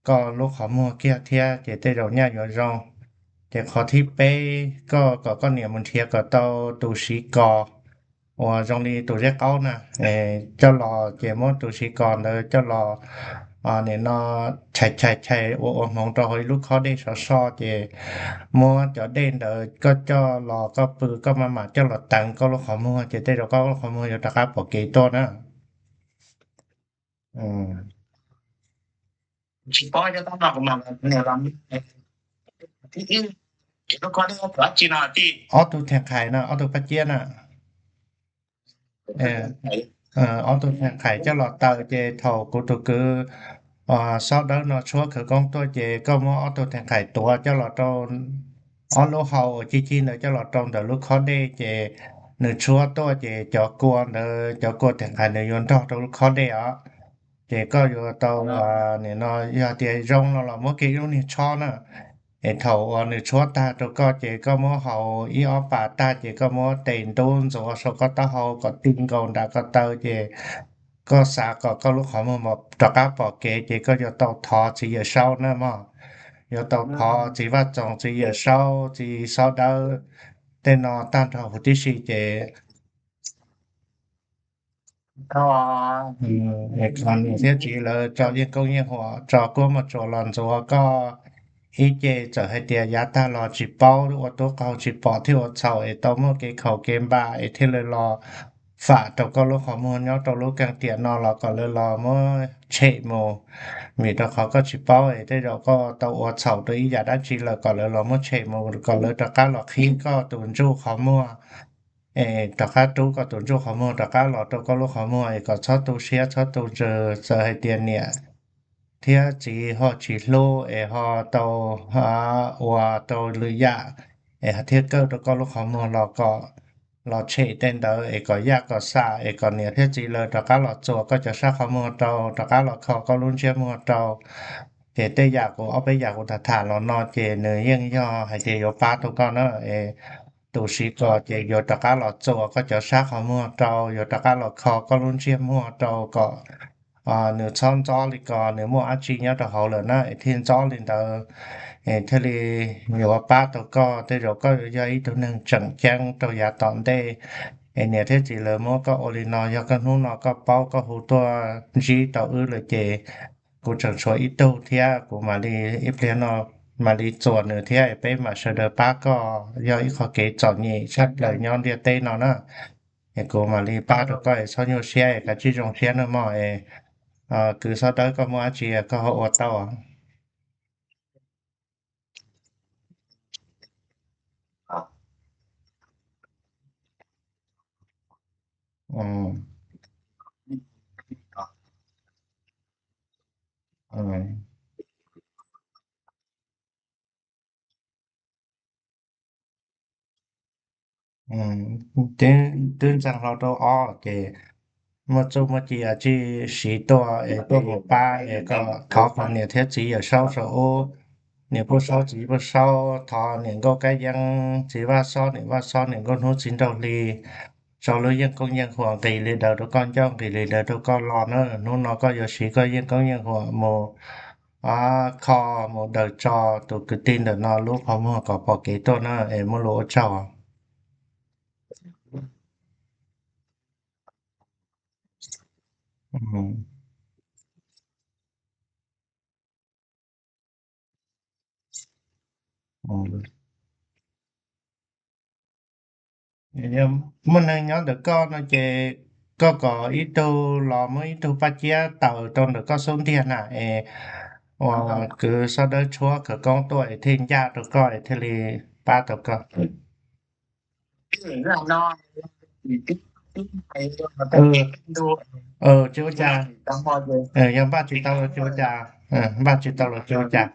koj lub qhov muag kiag thiab ces tej zaum nyaj yuav zoo. Ces qhov thib peb, koj kom koj niam mus nrhiav kom tau tus siv kos uas zoo li tus zeb qaub na, coj los ces muab tus siv kos ntawd coj los nim no chais chais chais ua ua hmoov rau hauv ib lub khob dej sov so ces muab cov dej ntawd koj coj los koj pw koj maj mam coj los teev koj lub qhov muag ces tej zaum koj lub qhov muag yuav rov qab pom kev tuaj na. Ob tug theem qhais no, ob tug paj ciab na. Ob tug theem qhais coj los taw ces thaum kuv tus kwv xob dawb no tshuab khawv koob tuaj ces koj muab ob tug theem qhais tuav coj los rau ob lub hau uas cig cig ntawd coj los rau ntawm lub khob dej ces nws tshuab tuaj ces cov kua ntawd, cov kua theem qhais ntawd yuav nrog rau lub khob dej os. Ces koj yuav tau, nim no yog tias zoo no los muab kiag ib lub niag tshob na. Es thaum uas nws tshuab tag rau koj ces koj muab haus ib ob pas tag ces koj muab tes ntub ntxuav saum koj taub hau kom ti nkaus nram ko taw ces koj xav kom koj lub qhov muag rov qab pom kev ces koj yuav tau thov txiv Yawm Saub na mog. Yuav tau thov txiv Vaj Txoos, txiv Yawm Saub, txiv xob dawb tej no tag nrho huv tib si ces kom niam thiab txiv lawv tso yeej koob yeej huam tso kuab muaj tsuas los ntxuav koj ib ce. Txawm hais tias yav tag los tsis paub ua tub qaug tsis pom thiab ua txhaum es tau muaj kev khaum kev npam es thiaj li los fam rau koj lub qhov muag nyob rau lub keeb tiam no los kom lawv los muab tshem mus. Vim rau qhov koj tsis paub es tej zaum koj tau ua txhaum rau ib yam dab tsi lawm kom lawv los muab tshem mus kom lawv rov qab los qhib koj tus ntsuj qhov muag es rov qab rub koj tus ntsuj qhov muag rov qab los rau koj lub qhov muag es kom txhob tu siab txhob tu ntsws. Txawm hais tias niam thiab txiv ho tsis hlub es ho tau ua rau lwm yam es thiaj kawj rau koj lub qhov muag los kom los tshem tej ntawd es kom yaj kom xam es kom niam thiab txiv lawv rov qab los txuas koj cov sab qhov muag rau, rov qab los kho koj lub ntsiab muag rau. Ces tej yam kuv ob peb yam kuv tham tham los no ces nws yeej yog hais tias yuav pab tau koj na. Es tus siv kos ces yuav rov qab los txuas koj cov sab qhov muag rau, yuav rov qab los kho koj lub ntsiab muag rau kom nws txhob ntxob li ko, nws muaj dab tsi nyob rau hauv lawm na es thiaj ntxob li ntawd. Es thiaj li yuav pab tau koj, tej zaum koj yog ib tug neeg tseem ceeb rau yav tom ntej. Es niam thiab txiv lawv muab koj ua li no, yog koj hnub no koj paub koj hu tuaj ntsib tau wb lawm ces kuv tseem tshuav ib tug thiab kuv mam li ib pliag no mam li txuas nws thiab peb mam sawv daws pab koj, yog ib qho kev txom nyem tshaj plaws nyob ntiaj teb no na. Es kuv mam li pab rau koj es txhob nyuaj siab es kav tsij zoo siab nawb mog es kwv Xob Dawb koj muaj dab tsi koj ho ua tau. Twb ntxeev hlo rau ob ces muaj txuj muaj ci tsij siv tuaj es tuaj mus pab es kom thov kom niam thiab txiv Yawm Saub saum ub, niam Pub Saub txiv Pub Saub, thov niam Nkauj Kab Yeeb txiv Vaj Xob niam Vaj Xob niam Nkauj Hnub txiv Nraug Hli tso lub yeeb koob yeej huam nqis li daws rau koj ncauj nqis li daws rau koj los na. Hnub no koj yuav siv koj yeeb koob yeej huam mus kho mus daws tso tus kwv tij ntawm no lub qhov muag kom pom kev tuaj na es muaj lus ua tsaug. Muaj neeg nyob ntawm koj no ces koj kom ib tug los muab ib tug paj ciab taws rau ntawm koj xub ntiag na es uas kwv Xob Dawb tshuab khawv koob tuaj es thiaj ncaj rau koj es thiaj li pab tau koj. Tsis ua cas, yog npaj tsis tau los tsis ua cas, npaj tsis tau los tsis ua cas.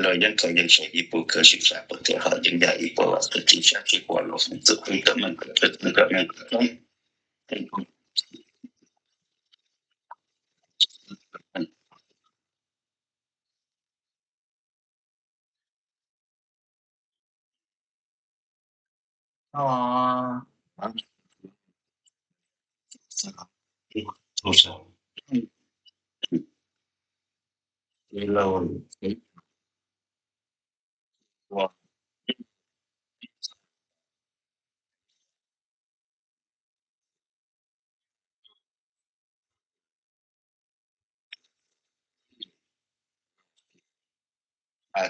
Los yeej kawg yeej saib ib puas kawg sib sam puas thiab ho yeej yog ib puas vam kawg tsis sab tsis puas los txwm txwm kawg meej kawg txwm kawg meej kawg.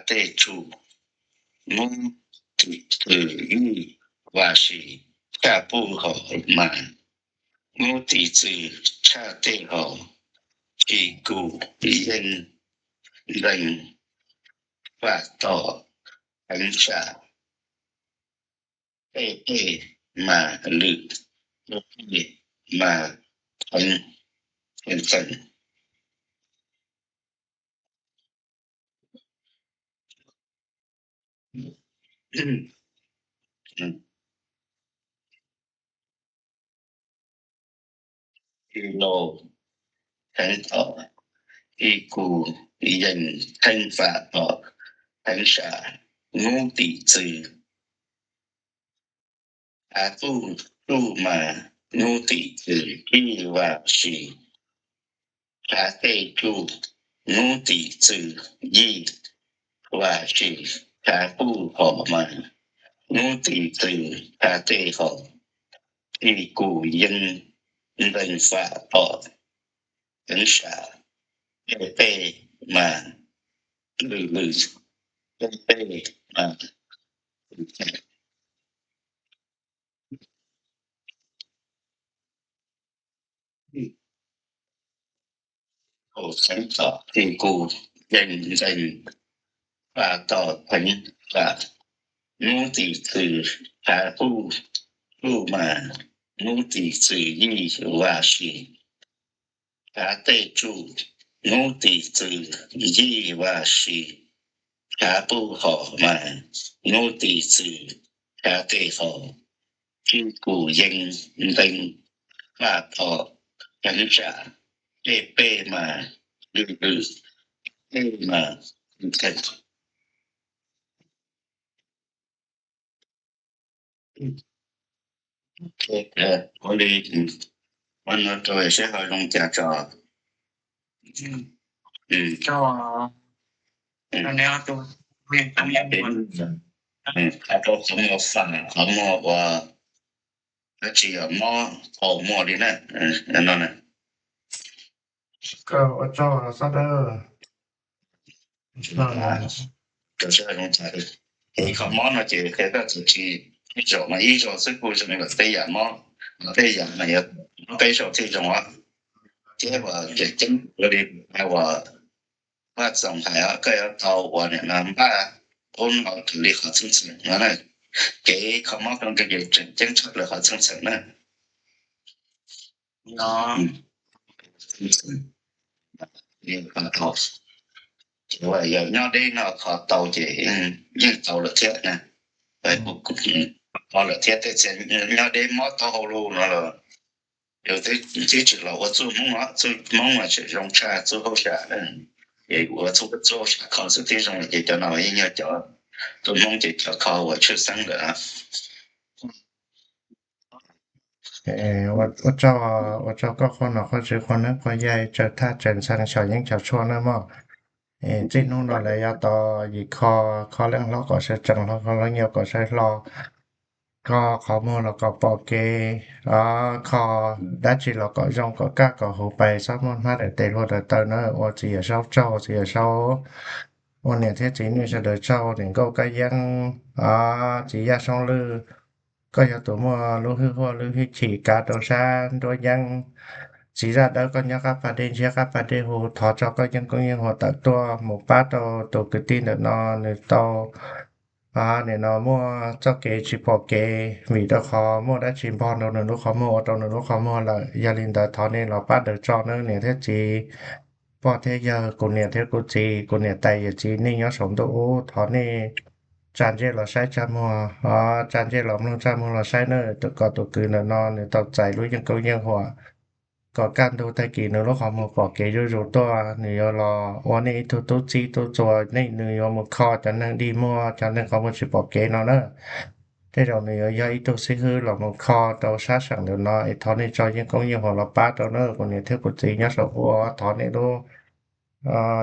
Tej tsuj, Hnub Tim Txwv Yij, Vaj Sis, Tshaj Puj Hom Mas, Hnub Tim Txwv Tshaj Tej Hom, Tsis Kus Yeej Ntees Vam Tom Heev Sam, Tej Tej Mas Lwm, Tej Tej Mas Theev Xeem. Tsis Laus Theev Tom, Tsis Kus Yeej Theev Vam Tom Heev Sam, Hnub Tim Txwv Thav Puj Tsuj Mas, Hnub Tim Txwv Yij Vaj Sis, Thav Tej Tsuj, Hnub Tim Txwv Yij Vaj Sis, Thav Puj Hom Mas, Hnub Tim Txwv Thav Tej Hom, Tsis Kus Yeej Ntees Vam Tom Heev Sam, Tej Tej Mas Lwm Lwm, Tej Tej Mas Lwm Lwm. Tus kheev tom txij kuj yeej ntees, vaj tom kheev vam hnub tim txwm tshav puj tsuj mas, hnub tim txwm yij vaj si tshav tej tsuj, hnub tim txwm yij vaj si tshav puj hom mas, hnub tim txwm tshav tej hom, txij kuj yeej ntees, vaj tom kheev tsam tej pej mas lwj lwj, tej mas kheev ua li, ua no rau seb ho zoo cas tso. Qhov muag fam, qhov muag ua dab tsi yog mob tau muaj li na, no na. Ua tsaug sab dawb. Rau seb zoo cas. Qhov mob no ces qhia koj txawm tsis ib zaug mas ib zaug xwb kuj zoo li tej yam mob, tej yam mas yuav mob peb zaug thiaj zoo os. Thiab uas cem ceeb ua li uas Vaj Txoos hais os, koj yuav tau uas nim no npaj ub no raws li qhov txheej txheem no na. Kev kho mob koj nqi ces tseem ceeb tshaj plaws qhov txheej txheem na. Yog nyob deb no kho tau ces yeej tau lawm thiab na. Kho lawm thiab tej txhia nyob deb mob taub hau lug no los yus twb tsis los ua txuj Hmoob os, txuj Hmoob mas tseem zoo tshaj txuj hauj sam. Es ua txuj txuj hauj sam kho xwb thiaj zoo, ces cov no yeej yog cov txuj Hmoob ces cov kho uas tshwj xeeb lawm. Ua tsaug, ua tsaug koj qhuas nom qhuas tswv qhuas neeb qhuas yaig tsaws thaj tsaws ntxhee xyom yeeb xyom tshuaj nawb mog. Txij hnub no lawm yav tod yim kho, kho leej hlob kom sawv tsees, kho leej yau kom sawv hlo, kho qhov muag los kom pom kev, kho dab tsi los kom zoo kom kaj kom huv pais, txhob muaj hmab daim tes hlua daim taw na. Ua txiv Yawm Saub tsaug, txiv Yawm Saub ua niam thiab txiv nej sawv daws tsaug, niam nkauj Kab Yeeb, txiv Yaj Soob Lwj, koj yog tus muaj lub hwj huaj lub hwj chim kav rau sab nruab yeeb. Txiv Zaj Dawb koj nyob qab pas dej ntshiab qab pas dej huv, thov tso koj yeej koob yeej huam tawm tuaj mus pab rau tus kwv tij ntawm no nws tau nim no muaj txoj kev tsis pom kev vim rau qhov muaj dab tsi npog rau nws lub qhov muag ua rau nws lub qhov muag lawm. Yog li ntawd thov nej los pab daws tso nawb niam thiab txiv, pog thiab yawg, kuv niam thiab kuv txiv, kuv niam tais yawm txiv nej nyob saum ntuj ub, thov nej tsa ntsej los saib tsa muag, tsa ntsej los mloog tsa muag los saib nawb, kom tus kwv ntawm no nws tau txais lub yeej koob yeej huam, kom kaj ntug tag kis nws lub qhov muag pom kev zuj zus tuaj, nws yuav los ua nej ib tug tub txib tub txuas, nej nws yuav mus kho cov neeg dig muag, cov neeg qhov muag tsis pom kev no na. Tej zaum nws yuav yog ib tug xib hwb los mus kho rau sab seem ntawm no es thov nej tso yeej koob yeej huam los pab rau na, kuv niam thiab kuv txiv nyob saum ub, thov nej lub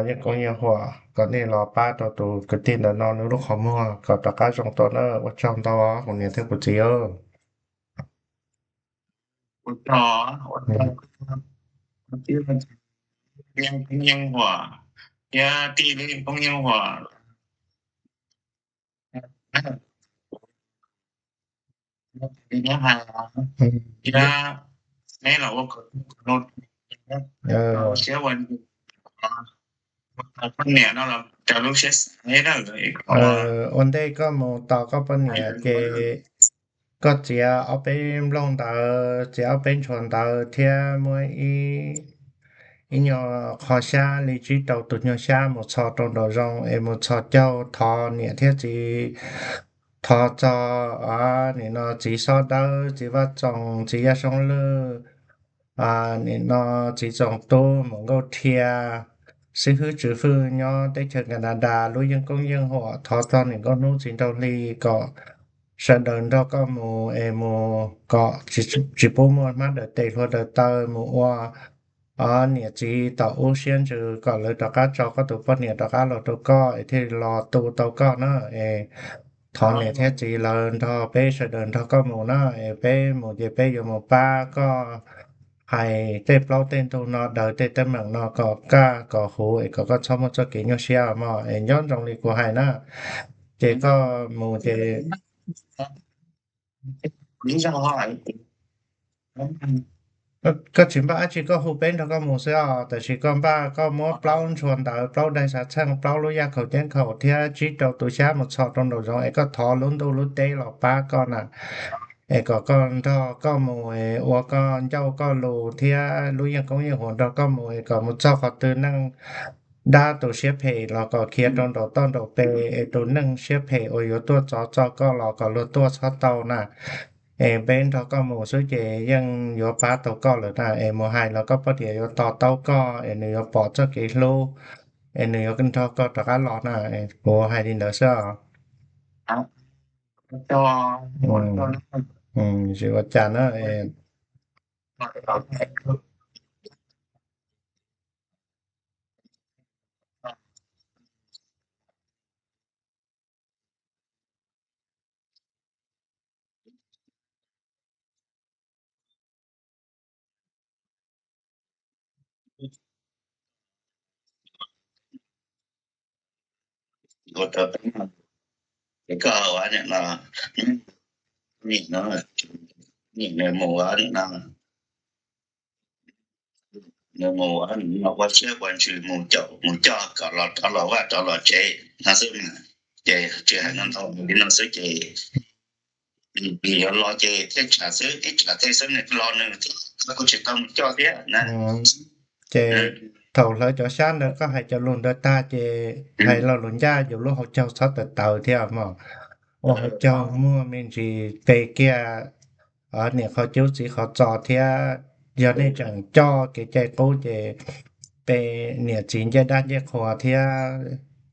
yeej koob yeej huam kom nej los pab rau tus kwv tij ntawm no nws lub qhov muag kom rov qab zoo tuaj na. Ua tsaug ntau kuv niam thiab kuv txiv. Yeej koob yeej huam, thiab tij lub yeej koob yeej huam. Thiab neb los ua siab ua poj niam no los raws lub siab xav na. Ua ntej koj mus tos koj poj niam ces koj txiav ob peb nplooj ntawd, txiav ob peb ntshua ntawd thiab muab ib nyuag qho xyab li tsib rau tus nyuag xyab mus txho rau nraum zoov es mus txho caug thov niam thiab txiv, thov txog nim no txiv Xob Dawb, txiv Vaj Txoos, txiv Yaj Soob Lwj, nim no txiv Txoos Tub, Muam Nkauj Dhia, xib hwb Tswv Fwj nyob teb chaws Canada lub yeej koob yeej huam, thov txog niam nkauj hnub txiv nraug hli kom sawv daws nrog koj mus es mus kom tsis pub muaj hmab daws tes hlua daws taw mus ua niam txiv tom ub siab ntsws, kom lawv rov qab tso koj tus poj niam rov qab los rau koj es thiaj los tu tau koj na. Es thov niam thiab txiv lawv nrog peb sawv daws nrog koj mus na. Es peb mus ces peb yuav mus pab koj hais tej plaub tej ntug no, daws tej teeb meem no kom kaj kom huv es kom koj txhob muaj txoj kev nyuaj siab mog. Es nco ntsoov li kuv hais na, ces koj mus ces Koj tsis npaj dab tsi, koj hu peb nrog koj mus xwb os, tab sis koj npaj koj muab plaub ntshua ntawv, plaub daim xav txheej, plaub lub yaj khaum ceeb khaum thiab tsib rau tus xyab mus txhos rau nraum zoov es koj thov lub ntuj lub teb los pab koj na, es kom koj nrog koj mus es ua koj ncauj koj lus thiab lub yeej koob yeej huam nrog koj mus es kom mus txog qhov twg neej dab tus siab phem los kom khiav rau nraum toj nraum pes es tus neeg siab phem uas yuav tuaj txov txog koj los kom luag tuaj txhob tau na. Es peb nrog koj mus xwb ces yeej yuav pab tau koj lawm na, es mus hais los koj poj niam yuav to taub koj es nws yuav pom txoj kev hlub es nws yuav nrog koj rov qab los na. Kuv hais li ntawd xwb os. Tsis ua cas na. Ua rau peb no, ces koj ua niam no, niam no, niam nws mus ua niam no, nws mus ua niam no ua siab ua ntsws mus caum mus coj kom los rov los vaj rov los tsev no xwb mas, ces tsis hais no ntau li no xwb ces nws yuav los ces thiaj tsam xwb, ib tsam tej xwb nws los nws thiab, kuj tsis tau mus coj thiab na. Ces thaum hlawv cov xyab ntawd koj hais cov lus ntawd tag ces hais lo lus ncaj yus lub hauv caug txhob tawv tawv thiab mog. Ua hauv caug muaj me ntsis pe kiag niam qhov cub txiv qhov txos thiab, yog nej tseem coj kev cai qub ces pe niam txiv ncej dab ncej qhua thiab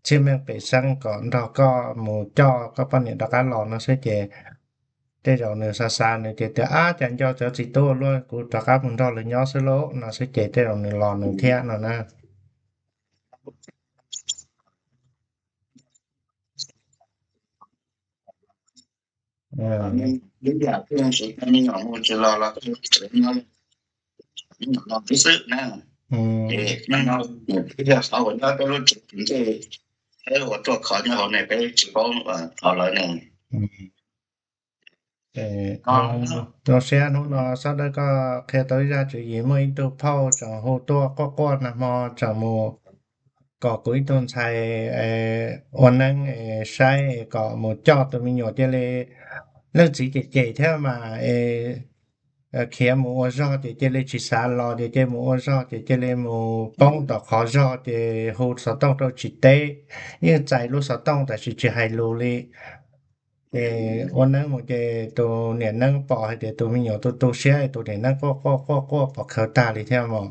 txhiaj meej pem xeeb kom nrog koj mus coj koj poj niam rov qab los no xwb ces tej zaum nws xav xav nws ces tias ab cas nco cov txiv tub luaj, kuv rov qab mus nrog lawv nyob xwb lauj no xwb ces tej zaum nws los nws thiab no na. Zoo siab hnub no sawv daws koj qhia tau ib zaj tswv yim, muaj ib tug phauj tseem hu tuaj quaj quaj nag hmo tseem mus kom kuv ib tug ntxhais ua neeb saib kom mus coj tus me nyuam cia li, leej txiv cem cem thiab mas es khiav mus ua zog ces cia li tsis xav los ces cia mus ua zog ces cia li mus poob tom qhov zog ces hu xov tooj rau tsis teb, yeej txais lub xov tooj tab sis tsis hais lus li. Ces ua neeb mus ces tus niam neeb pom hais tias tus me nyuam tu tu siab, tus niam neeb quaj quaj quaj quaj pom khawv tag li thiab mas.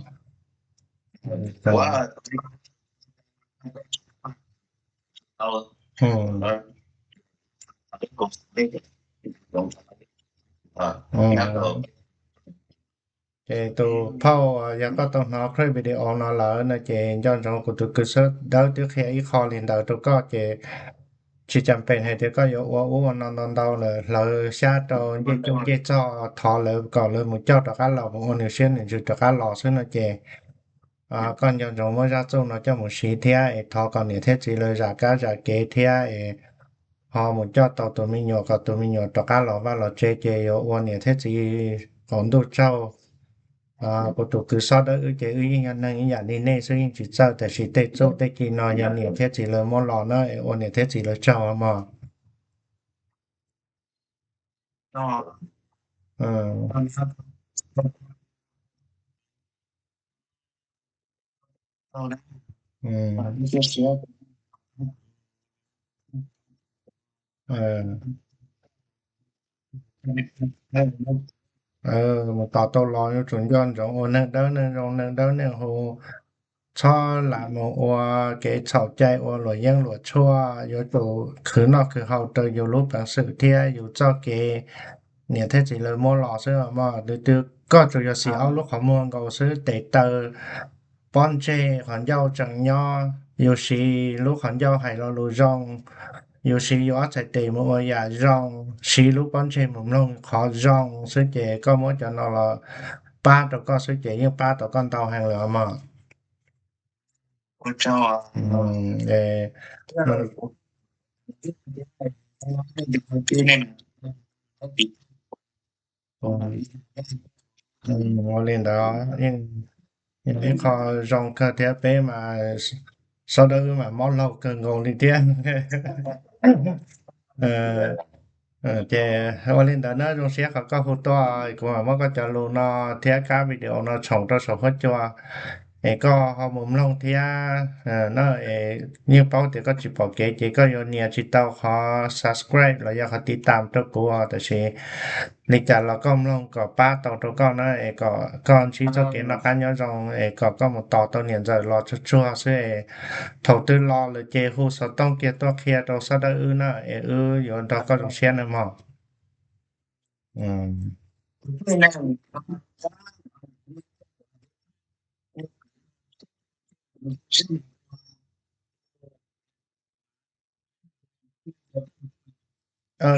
Ces tus phauj, yog koj tau hnov clip video no lawm no ces nco ntsoov kuv tus kws sawb dawb twb qhia ib qho li ntawd rau koj ces tsis cam pem hais tias koj yuav ua ub ua no ntau ntau lawm, hlawv xyab rau ncej coob ncej txog thov lawv kom lawv mus coj rov qab los mus ua nws siab nws ntsws rov qab los xwb no ces koj nco ntsoov muab zaj txuj no coj mus siv thiab es thov kom niam thiab txiv lawv zam kab zam kev thiab es ho mus coj tau tus me nyuam kom tus me nyuam rov qab los vaj los tsev ces yuav ua niam thiab txiv qaum ntuj tsaug. Kuv tus kws sawb dawb wb ces wb yeej yog neeg ib yam li nej xwb yeej tsis txawj, tab sis tej txuj tej ci no yog niam thiab txiv lawv muab los na, ua niam thiab txiv lawv tsaug mog. Mus tos tau los yuav tsum nco ntsoov ua neeg dawb neeg zoo, neeg dawb neeg huv, txhob lam mus ua kev txhaum cai ua luam yeeb luam tshuaj, yuav tsum khwv noj khwv haus raws yus lub peev xwm thiab yus txoj kev niam thiab txiv lawv muab los xwb mog. Twb twb koj tsuas yog xim ob lub qhov muag nkaus xwb, tes taw pob ntseg qhov ncauj tseem nyob, yus siv lub qhov ncauj hais lo lus zoo, yus siv yus ob txhais tes mus ua yam zoo, siv lub pob ntseg mus mloog qhov zoo xwb ces koj muab cov no los pab rau koj xwb ces yeej pab tau koj ntau heev lawm mog. Ua li ntawd yeej ib qho zoo kawg thiab, peb mas sawv daws wb mas mob laug kawg nkaus li thiab. Ces ua li ntawd na, zoo siab qhov koj hu tuaj, kuv mam muab koj cov lus no thiab kab video no tshoov rau saum huab cua, es koj ho mus mloog thiab na. Es yeej paub tias koj tsis pom kev ces koj yuav nias tsis tau qhov subscribe los yog qhov tiv tam rau kuv, tab sis li cas los koj mloog kom pab tau rau koj na, es kom koj ntsib txoj kev noj qab nyob zoo, es kom koj mus tos tau niam ntxawm los tsuag tsuag xwb es thaum twg los lawm ces hu xov tooj kiag tuaj qhia rau sawv daws wb na, es wb yuav nrog koj zoo siab nawb mog.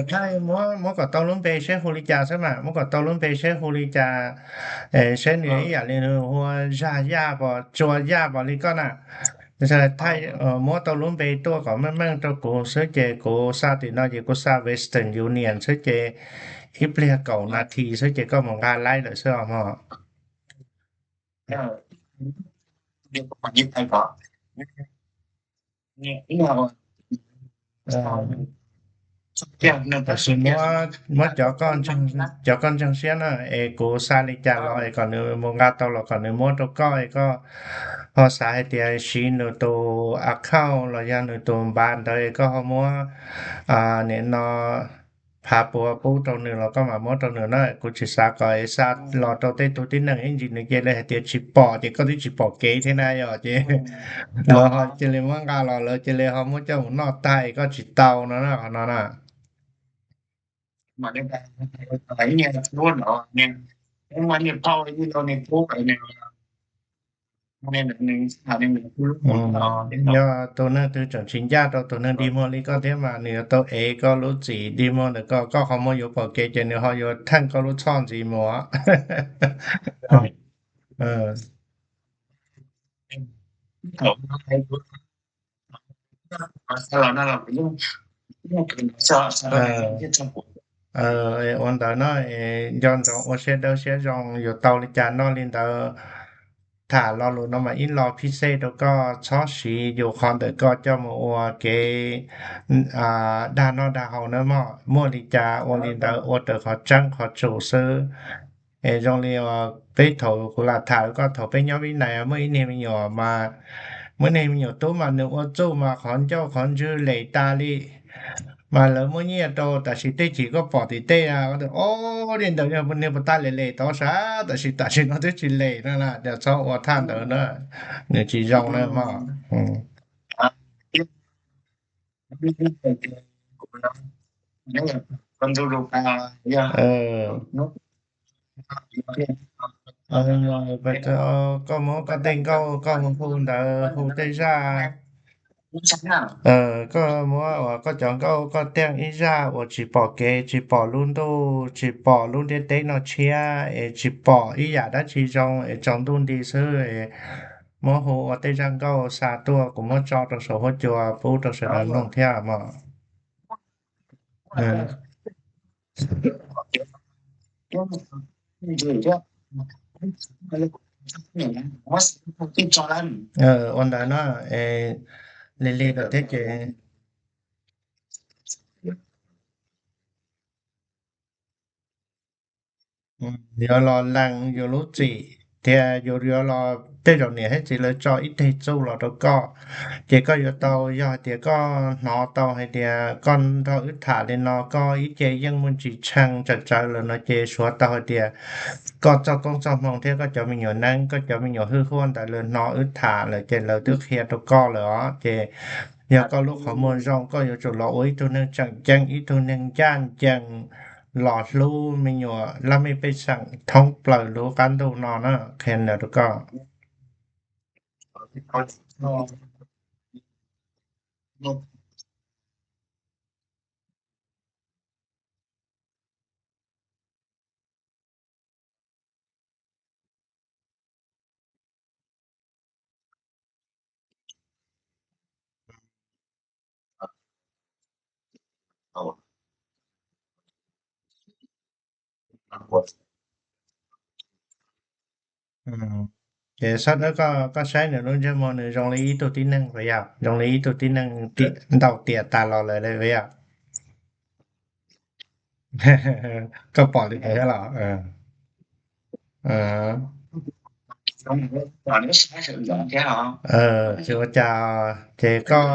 Thaij muab kom tau lub npe seb hu li cas xwb mas, muab kom tau lub npe seb hu li cas, seb nws ib yam li nws hu ua Zag Yaj pom Tsua Yaj pom li koj na. Thaij muab tau lub npe tuaj kom meej meej rau kuv xwb ces kuv xa tim no ces kuv xa Western Union xwb ces ib pliag kaum nas this xwb ces koj mus nqa laib lawm xwb os mog. Tab sis muab, muab cov koj ntseeg siab na, es kuv xa li cas los es kom nws mus nqa tau los kom nws muab rau koj, es koj ho xav hais tias siv nws tus account los yog nws tus npav ntawd es koj ho muab nim no phav puav pub rau nws los koj mam muab rau nws na. Kuv tsis xav kom es xa los rau tej tug tib neeg ib ntsis nws cia li hais tias tsis pom ces koj twb tsis pom kev thiab na yom, ces lawv ho cia li muab nqa los lawv cia li ho muab coj mus noj tag es koj tsis tau no na, qhov no na. Yog tus neeg twg tseem tsis ncaj rau tus neeg dig muag li koj thiab mas nws yuav tau ev koj lub txim dig muag ntawm koj, koj qhov muag yuav pom kev ces nws ho yuav theej koj lub txhoj ntxiv mus. Ua ntawd no, nco ntsoov ua siab dawb siab zoo, yuav tau li cas noj li ntawd. Tham lo lus no mas ib lo phij xej rau koj, txhob siv yus qhov ntawm koj coj mus ua kev dag noj dag haus na mog. Muaj li cas ua li ntawd, ua raws qhov tseeb qhov tsum xwb. Es zoo li peb thaum kuv lam tham koj, thaum peb nyob Vib Nais muaj ib niag me nyuam mas, muaj ib niag me nyuam tub mas nws ua txuj mas qhov ncauj qhov ntswg lem tas li, mas lawv muab nyiaj rau, tab sis tej chim koj pom tim tej, o, li ntawd yog niag puas tag lem lem tau sas, tab sis tam sim no twb tsis lem no na, ces txhob ua thaj ntawd na, nws tsis zoo na mog. Koj muab koj tej nkauj koj hu hu ntawd, hu tej zaj, koj muab uas koj cov nkauj koj tiaj ib zaj uas tsis pom kev, tsis pom lub ntuj, tsis pom lub ntiaj teb no tshiab, es tsis pom ib yam dab tsi zoo, es tsaus ntuj nti xwb, es muab hu ua tej zaj nkauj xa tuaj, kuv muab tso rau saum huab cua pub rau sawv daws mloog thiab mog. Ua ntawd no, li li lawm thiab ces yuav los lees yus lub txim thiab yus yuav los, tej zaum niam thiab txiv lawv tso ib teg txuj los rau koj, ces koj yuav tau, yog hais tias koj hnov tau hais tias koj nrog wb tham li no koj ib ce yeej muaj ntsis tshee tsawv tsawv lawm no ces suav tau hais tias koj txoj koob txoj hmoo thiab koj cov me nyuam neeb, koj cov me nyuam hwj huaj ntawd lawv hnov wb tham lawm ces lawv twb qhia rau koj lawm os. Ces yog koj lub qhov muag zoo, koj yuav tsum los ua ib tug neeg tseem ceeb, ib tug neeg ncaj ncees, los hlub me nyuam laj mej pej xeem thoob plaws lub qab ntuj no na, qhia ntawd rau koj. Ces Sab Dawb, koj saib nws lub ntsej muag nws zoo li ib tug tib neeg puas yog? Zoo li ib tug tib neeg ntau tiam tas los lawm puas yog? Koj pom li ntawd thiab los? Tsis ua cas, ces koj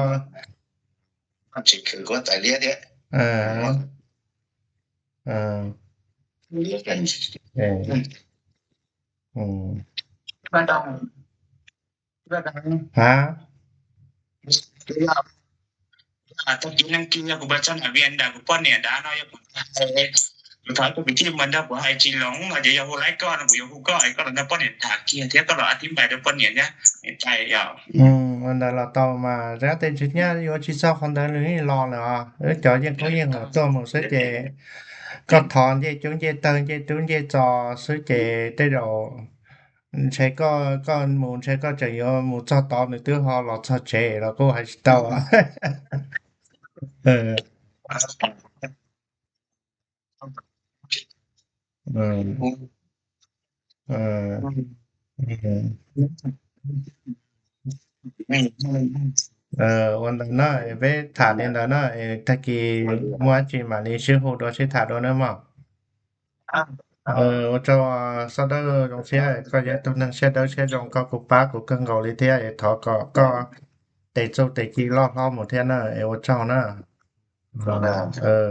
a, tag kis neej kis yog kuv pab txog nram Vias ntawm kuv poj niam dav no yog kuv, kuv thov tus kwv tij mas nrog kuv hais tsis loos no ces yog hu laib koj no kuv yuav hu koj es koj los nrog poj niam tham kiag thiab koj los a thib npais rau poj niam thiab. Ua ntawd los tau mas, zab tej tsis nyab yuav tsis txog qhov ntawd nws yeej los lawm os. Wb cov yeej koob yeej haum tuaj mus xwb ces koj thov ncej coob ncej tawg ncej dub ncej txos xwb ces tej zaum ntshe koj, koj mus ntshe koj tseem yuav mus txog tod nws twb ho los txog tsev los kuj hais tsis tau. Ua ntawd na, peb tham li ntawd na, tag kis muaj dab tsi mam li sib hu dua sib tham dua nawb mog. Ua tsaug Sab Dawb, zoo siab koj yog ib tug neeg siab dawb siab zoo, koj kuj pab kuv kawg nkaus li thiab es thov kom koj tes txuj tes ci loj hlob mus thiab na es ua tsaug na.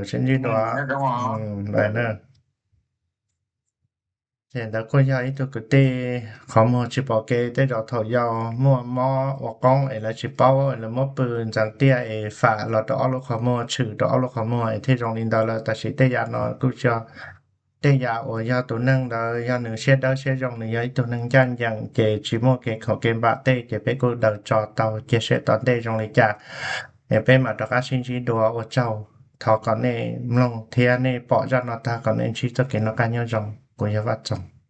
Sib ntsib dua. Ces ntawd kuj yog ib tug kwv tij qhov muag tsis pom kev, tej zaum thaum yau muaj mob ua qoob es lawv tsis paub es lawv muab pw ntxeev tiaj es fam los rau ob lub qhov muag, tshwm rau ob lub qhov muag es thiaj zoo li ntawd lawm. Tab sis tej yam no kuj tsis yog tej yam uas yog tus neeg ntawd yog nws siab dawb siab zoo, nws yog ib tug neeg ncaj ncees ces tsis muaj kev khaum kev npam tej ces peb kuj daws tso tau, cia seb tom ntej zoo li cas es peb mam rov qab sib ntsib dua. Ua tsaug, thov kom nej mloog thiab nej pom zaj no tag kom nej ntsib txoj kev noj qab nyob zoo. Kuv yog Vaj Txoos.